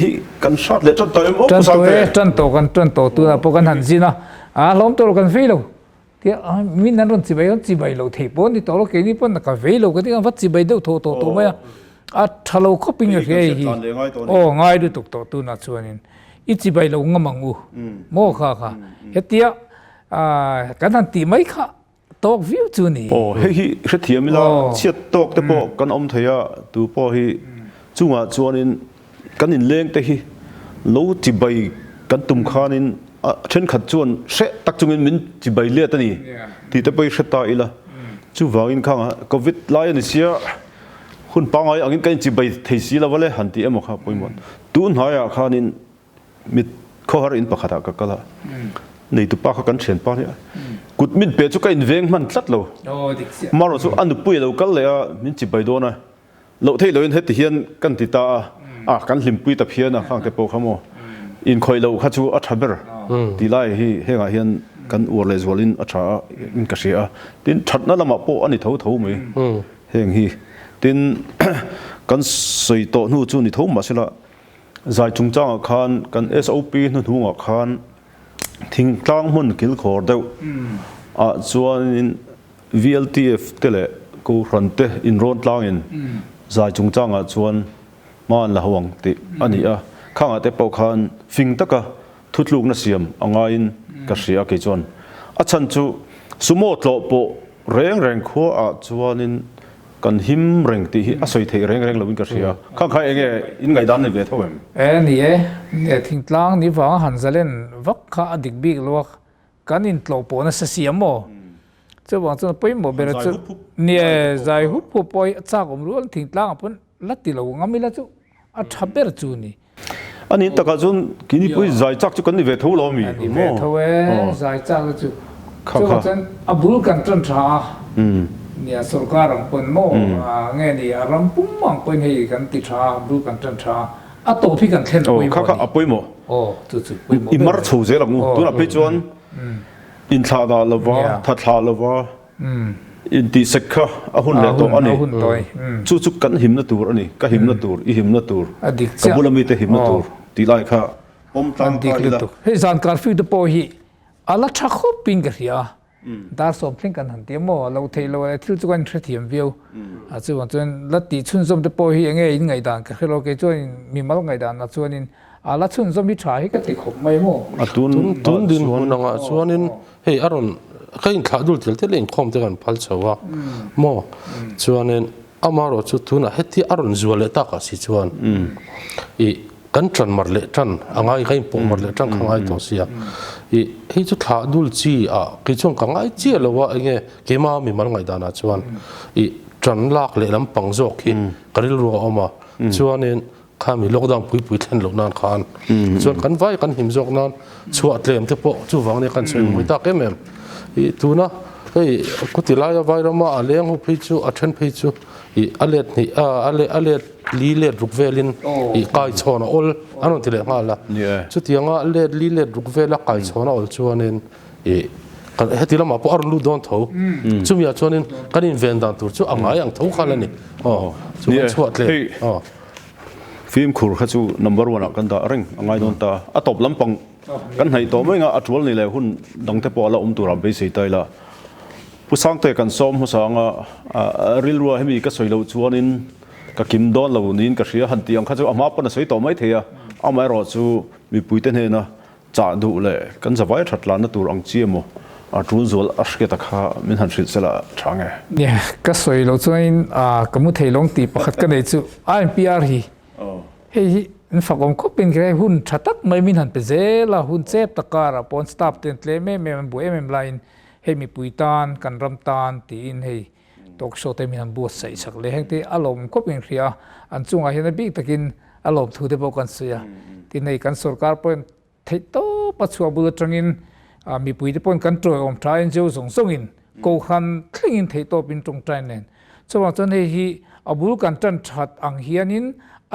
hi kan hrat leh tan tawh em aw Pu Sangte? Tan tawh kan tan tawh tunah pawh kan han zin a, a hlawm tawh lo kan vei lo. Tia min an rawn chibai an chibai lo thei pawh ni tawh lo keini pawn ka vei lo ka ti a va chibai deuh thaw tawh tawh mai a a tha lo khawp in ka hria hei hi aw ngai lutuk tawh tunah chuanin i chibai lo ngam ang u maw kha kha hetia kan han tih mai kha tawk viau chu ni. Aw hei hi hrethiam ila chhiat tawk te pawh kan awm thei a tu pawh hi chungah chuanin Kan inleng te hi lo chibai kan tum khanin a thenkhat chuan hreh tak chungin min chibai let a ni tih te pawh hi hre ta ila. Chuvangin khang Covid lai a ni sia hun pangngai angin kan inchibai thei si lo va le han tih emaw kha pawimawh. Tun hnaiah khanin mit khawhar in pakhatah ka kal a, neitupa kha kan thianpa nia kut min pe chu ka inveng hman tlat lo. Marawh chu a nupui a lo kal leh a min chibai dawn a. Loh theih loin heti hian kan ti ta a, a kan hlimpui ta phian a khang te pawh kha maw inkhawih loh kha chu a tha ber tih lai hi hengah hian kan uar leh zualin a tha a in ka hria a, tin thatna lamah pawh a ni tho tho mai heng hi, tin kan sawi tawh hnu chu ni tho mahsela zai chungchangah khan kan SOP hnuhnungah khan thingtlang hmun kilkhawr deuh ah chuanin VLTF te leh Kohhran te inrawn tlangin zai chungchangah chuan hma an la ho ang tih a ni a, khangah te pawh khan fing taka thutlukna siam a ngaiin ka hria kei chuan. A chhan chu Sumo tlawh pawh reng reng khuaah chuanin. Kan him reng tih hi a sawi theih reng reng loin ka hria. Kha kha enge in ngaihdan ni ve tho em? E ni e, thingtlang ni vanga han zalen vak kha a dik bik lo a, kan intlawh pawh nasa si a maw? Chuvang chuan pawimawh ber chu ni e, zai hup hup pawh hi a chak awm rual thingtlang ah pawn la ti lo ngam ila chu a tha ber chu ni. A nih takah chuan Kinipui zai chak chu kan ni ve tho lo ami? A ni ve tho e, zai chak te chu. Chuvang chuan a bul kan tan tha a, nia sorkar ang pawn maw nge ni a ram pum ang pawhin hei kan ti tha a, bul kan tan tha a, a tawp hi kan thlen pawimawh a ni. Kha kha a pawimawh. Aw chu chu pawimawh ber. I mar chho zel ang u. Tunah phei chuan inthlah dah lova, thathlah lova, Intihsek kha a hun leh tawh a ni. Chu chu kan himna tur a ni. Ka himna tur, i himna tur, ka bula mite himna tur tih lai kha awm tlang ta ila. Hei zan curfew te pawh hi a la tha khawp in ka hria a. Dar sawm thleng kan han ti a maw? Lo theih lo leh thil chu kan inhrethiam viau. A chuvang chuan la tih chhunzawm te pawh hi enge in ngaihdan ka hre lo. Kei chuan mimal ngaihdanah chuanin a la chhunzawm hi tha hi ka ti khawp mai maw? A tun Tun dinhmun angah chuanin Hei a rawn ka inthlah dul tel tel a inkhawm te kan phal chho a maw chuanin amaherawh chu tunah heti a rawn zual leh takah si chuan ih kan tan mar leh tan a ngai ka inpawh mar leh tan kha ngai tawh sia ih hei chu thlah dul chi ah kei chuan ka ngai chiah lo a enge keima mimal ngaihdanah chuan ih tan lak leh lampang zawk hi ka rilru a awm a chuanin Khami lockdown pui pui thlen loh nan khan chuan kan vai kan him zawk nan chhuah tlem te pawh chuvang nia kan sawi mawi tak em em. I tuna hei khuti laia Vairama a leng ho phei chu a then phei chu i a let hnih a a let li let ruk velin i kai chhawn a awl an rawn ti leh nghal a. Chutianga let li let ruk vela kai chhawn a awl chuanin I kan heti lamah pawh a rawn lut dawn tho. Chumi ah chuanin kan inven dan tur chu a ngai ang tho kha la ni. Aw chu kan chhuah tlem. Aw. Fimkhur kha chu number one ah kan dah reng a ngai dawn ta. A tawp lampang kan hnaih tawh mai nga a tual ni leh hun dang te pawh a la awm turah beisei ta ila. Pu Sangte kan sawm hmasa anga rilrua hemi ka sawi loh chuanin ka kim dawn lo niin ka hria han tih ang kha chu a hma pawn a sawi tawh mai thei a. Amaherawh chu mipuite hnena Chah duh leh kan zavai that tlanna tur ang chi emaw a tul zual a hriat a kha min han hrilh sela tha nge? Nia, ka sawi lo chuanin ka mu thei lawng tih pakhat ka nei chu INPR hi hei hi an fak awm khawp in hei hun tha tak mai min han pe zel a, hun chep tak karah pawh an staff ten tlem em em an buai em em laiin hei mipui tan kan ram tan tiin hei talk show te min han buatsaih sak leh heng te a lawm khawp in hria a, an chungah hian a bik takin a lawm thu te pawh kan sawi a, tin hei kan sorkar pawhin theih tawp a chhuah bul atangin mipui te pawhin kan tawiawm tha NGO zawng zawngin kohhran thlengin theih tawpin tawngtai nen chuvang chuan hei hi a bul kan tan that ang hianin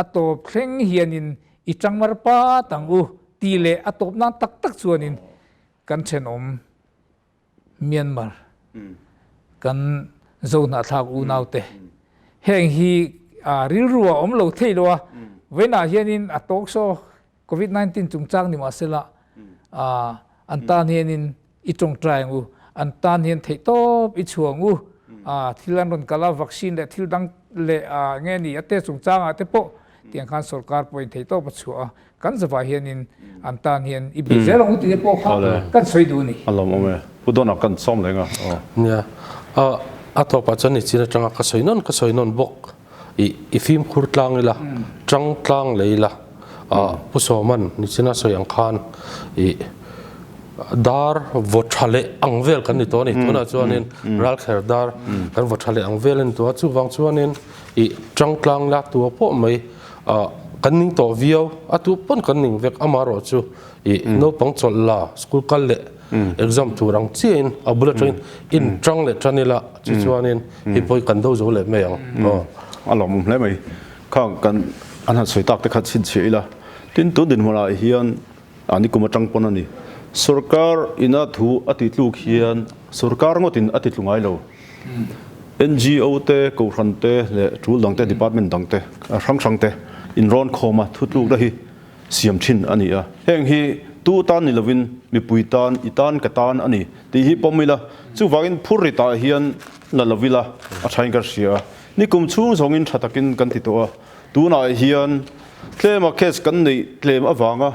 a tawp thleng hianin i tangmar pat ang u tih leh a tawp nan tak tak chuanin kan thenawm Myanmar kan Zohnahthlak unaute heng hi rilru a awm lo thei lo a, vawiinah hianin a talk show Covid 19 chungchang ni mahsela an tan hianin i tawngtai ang u, an tan hian theihtawp i chhuang u, thil an rawn kal a vaccine leh thil dang leh nge ni a te chungchangah te pawh tiang khan sorkar pawhin theihtawp a chhuah a. Kan zavah hianin an tan hian i bei zel ang u tih te pawh kha kan sawi duh a ni. A lawmawm e. Pu Dawna kan sawm leng a. Aw. Nia. A a tawpah chuan i chin atanga ka sawi nawn ka sawi nawn bawk. I i fimkhur tlang ila, tang tlang lei ila. A Pu Sawman nichina sawi ang khan i dar vaw tha leh ang vel kan ni tawh a ni. Tunah chuanin ralkher dar kan vaw tha leh ang vel a ni tawh a. Chuvang chuanin i tang tlang la tua pawh mai Ah kan ning tawh viau, a tu pawn kan ning vek amaherawh chu ih naupang chawlh la school kal leh exam tur ang chiahin a bul atangin in tang leh tan ila chu chuanin hei pawh hi kan do zo leh mai ang aw. A lawmawm hle mai, khang kan an han sawi tak te kha chhinchhiah ila, tin tun dinhmunah hian a ni kum atang pawn a ni. Sorkar ina thu a ti tluk hian sorkar ngawtin a ti tlu ngai lo. NGO te, Kohhran te leh tul dang te, department dang te, hrang hrang te inrawn khawm a thutlukna hi siam thin a ni a. Heng hi tu tan ni lovin mipui tan, i tan ka tan a ni tih hi pawm ila, chuvangin phurrit ah hian la lo ila a thain ka hria a. Nikum chhung zawngin tha takin kan ti tawh a, tunah hian tlema case kan neih tlem avanga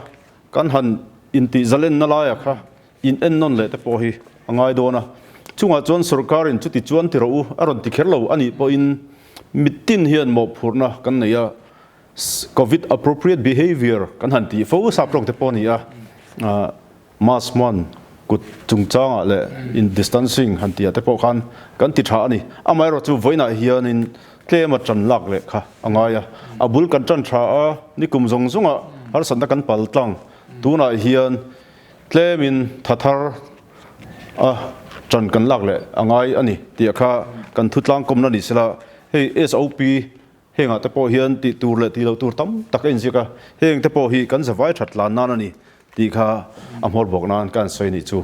kan han intih zalenna laia kha in en nawn leh te pawh hi a ngai dawn a, chungah chuan sorkarin chuti chuan ti rawh u a rawn ti kher lo a nih pawhin. Mitin hian mawhphurhna kan nei a, Covid appropriate behaviour kan han tih fo sap tawk te pawh a ni a, mask hman kut chungchangah leh in distancing han tih ah te pawh khan kan ti tha a ni. Amaherawhchu chu vawiinah hianin tlema tan lak leh kha a ngai a, a bul kan tan tha a, nikum zawng zawngah harsatna kan pal tlang tunah hian tlemin tha thar a tan kan lak leh a ngai a ni tih kha kan thutlang kawmna ni sela hei SOP Hengah te pawh hian tih tur leh tih loh tur tam tak a inziak a, heng te pawh hi kan zavai that tlan nan a ni tih kha a hmawr bawk nan ka han sawi nih chu.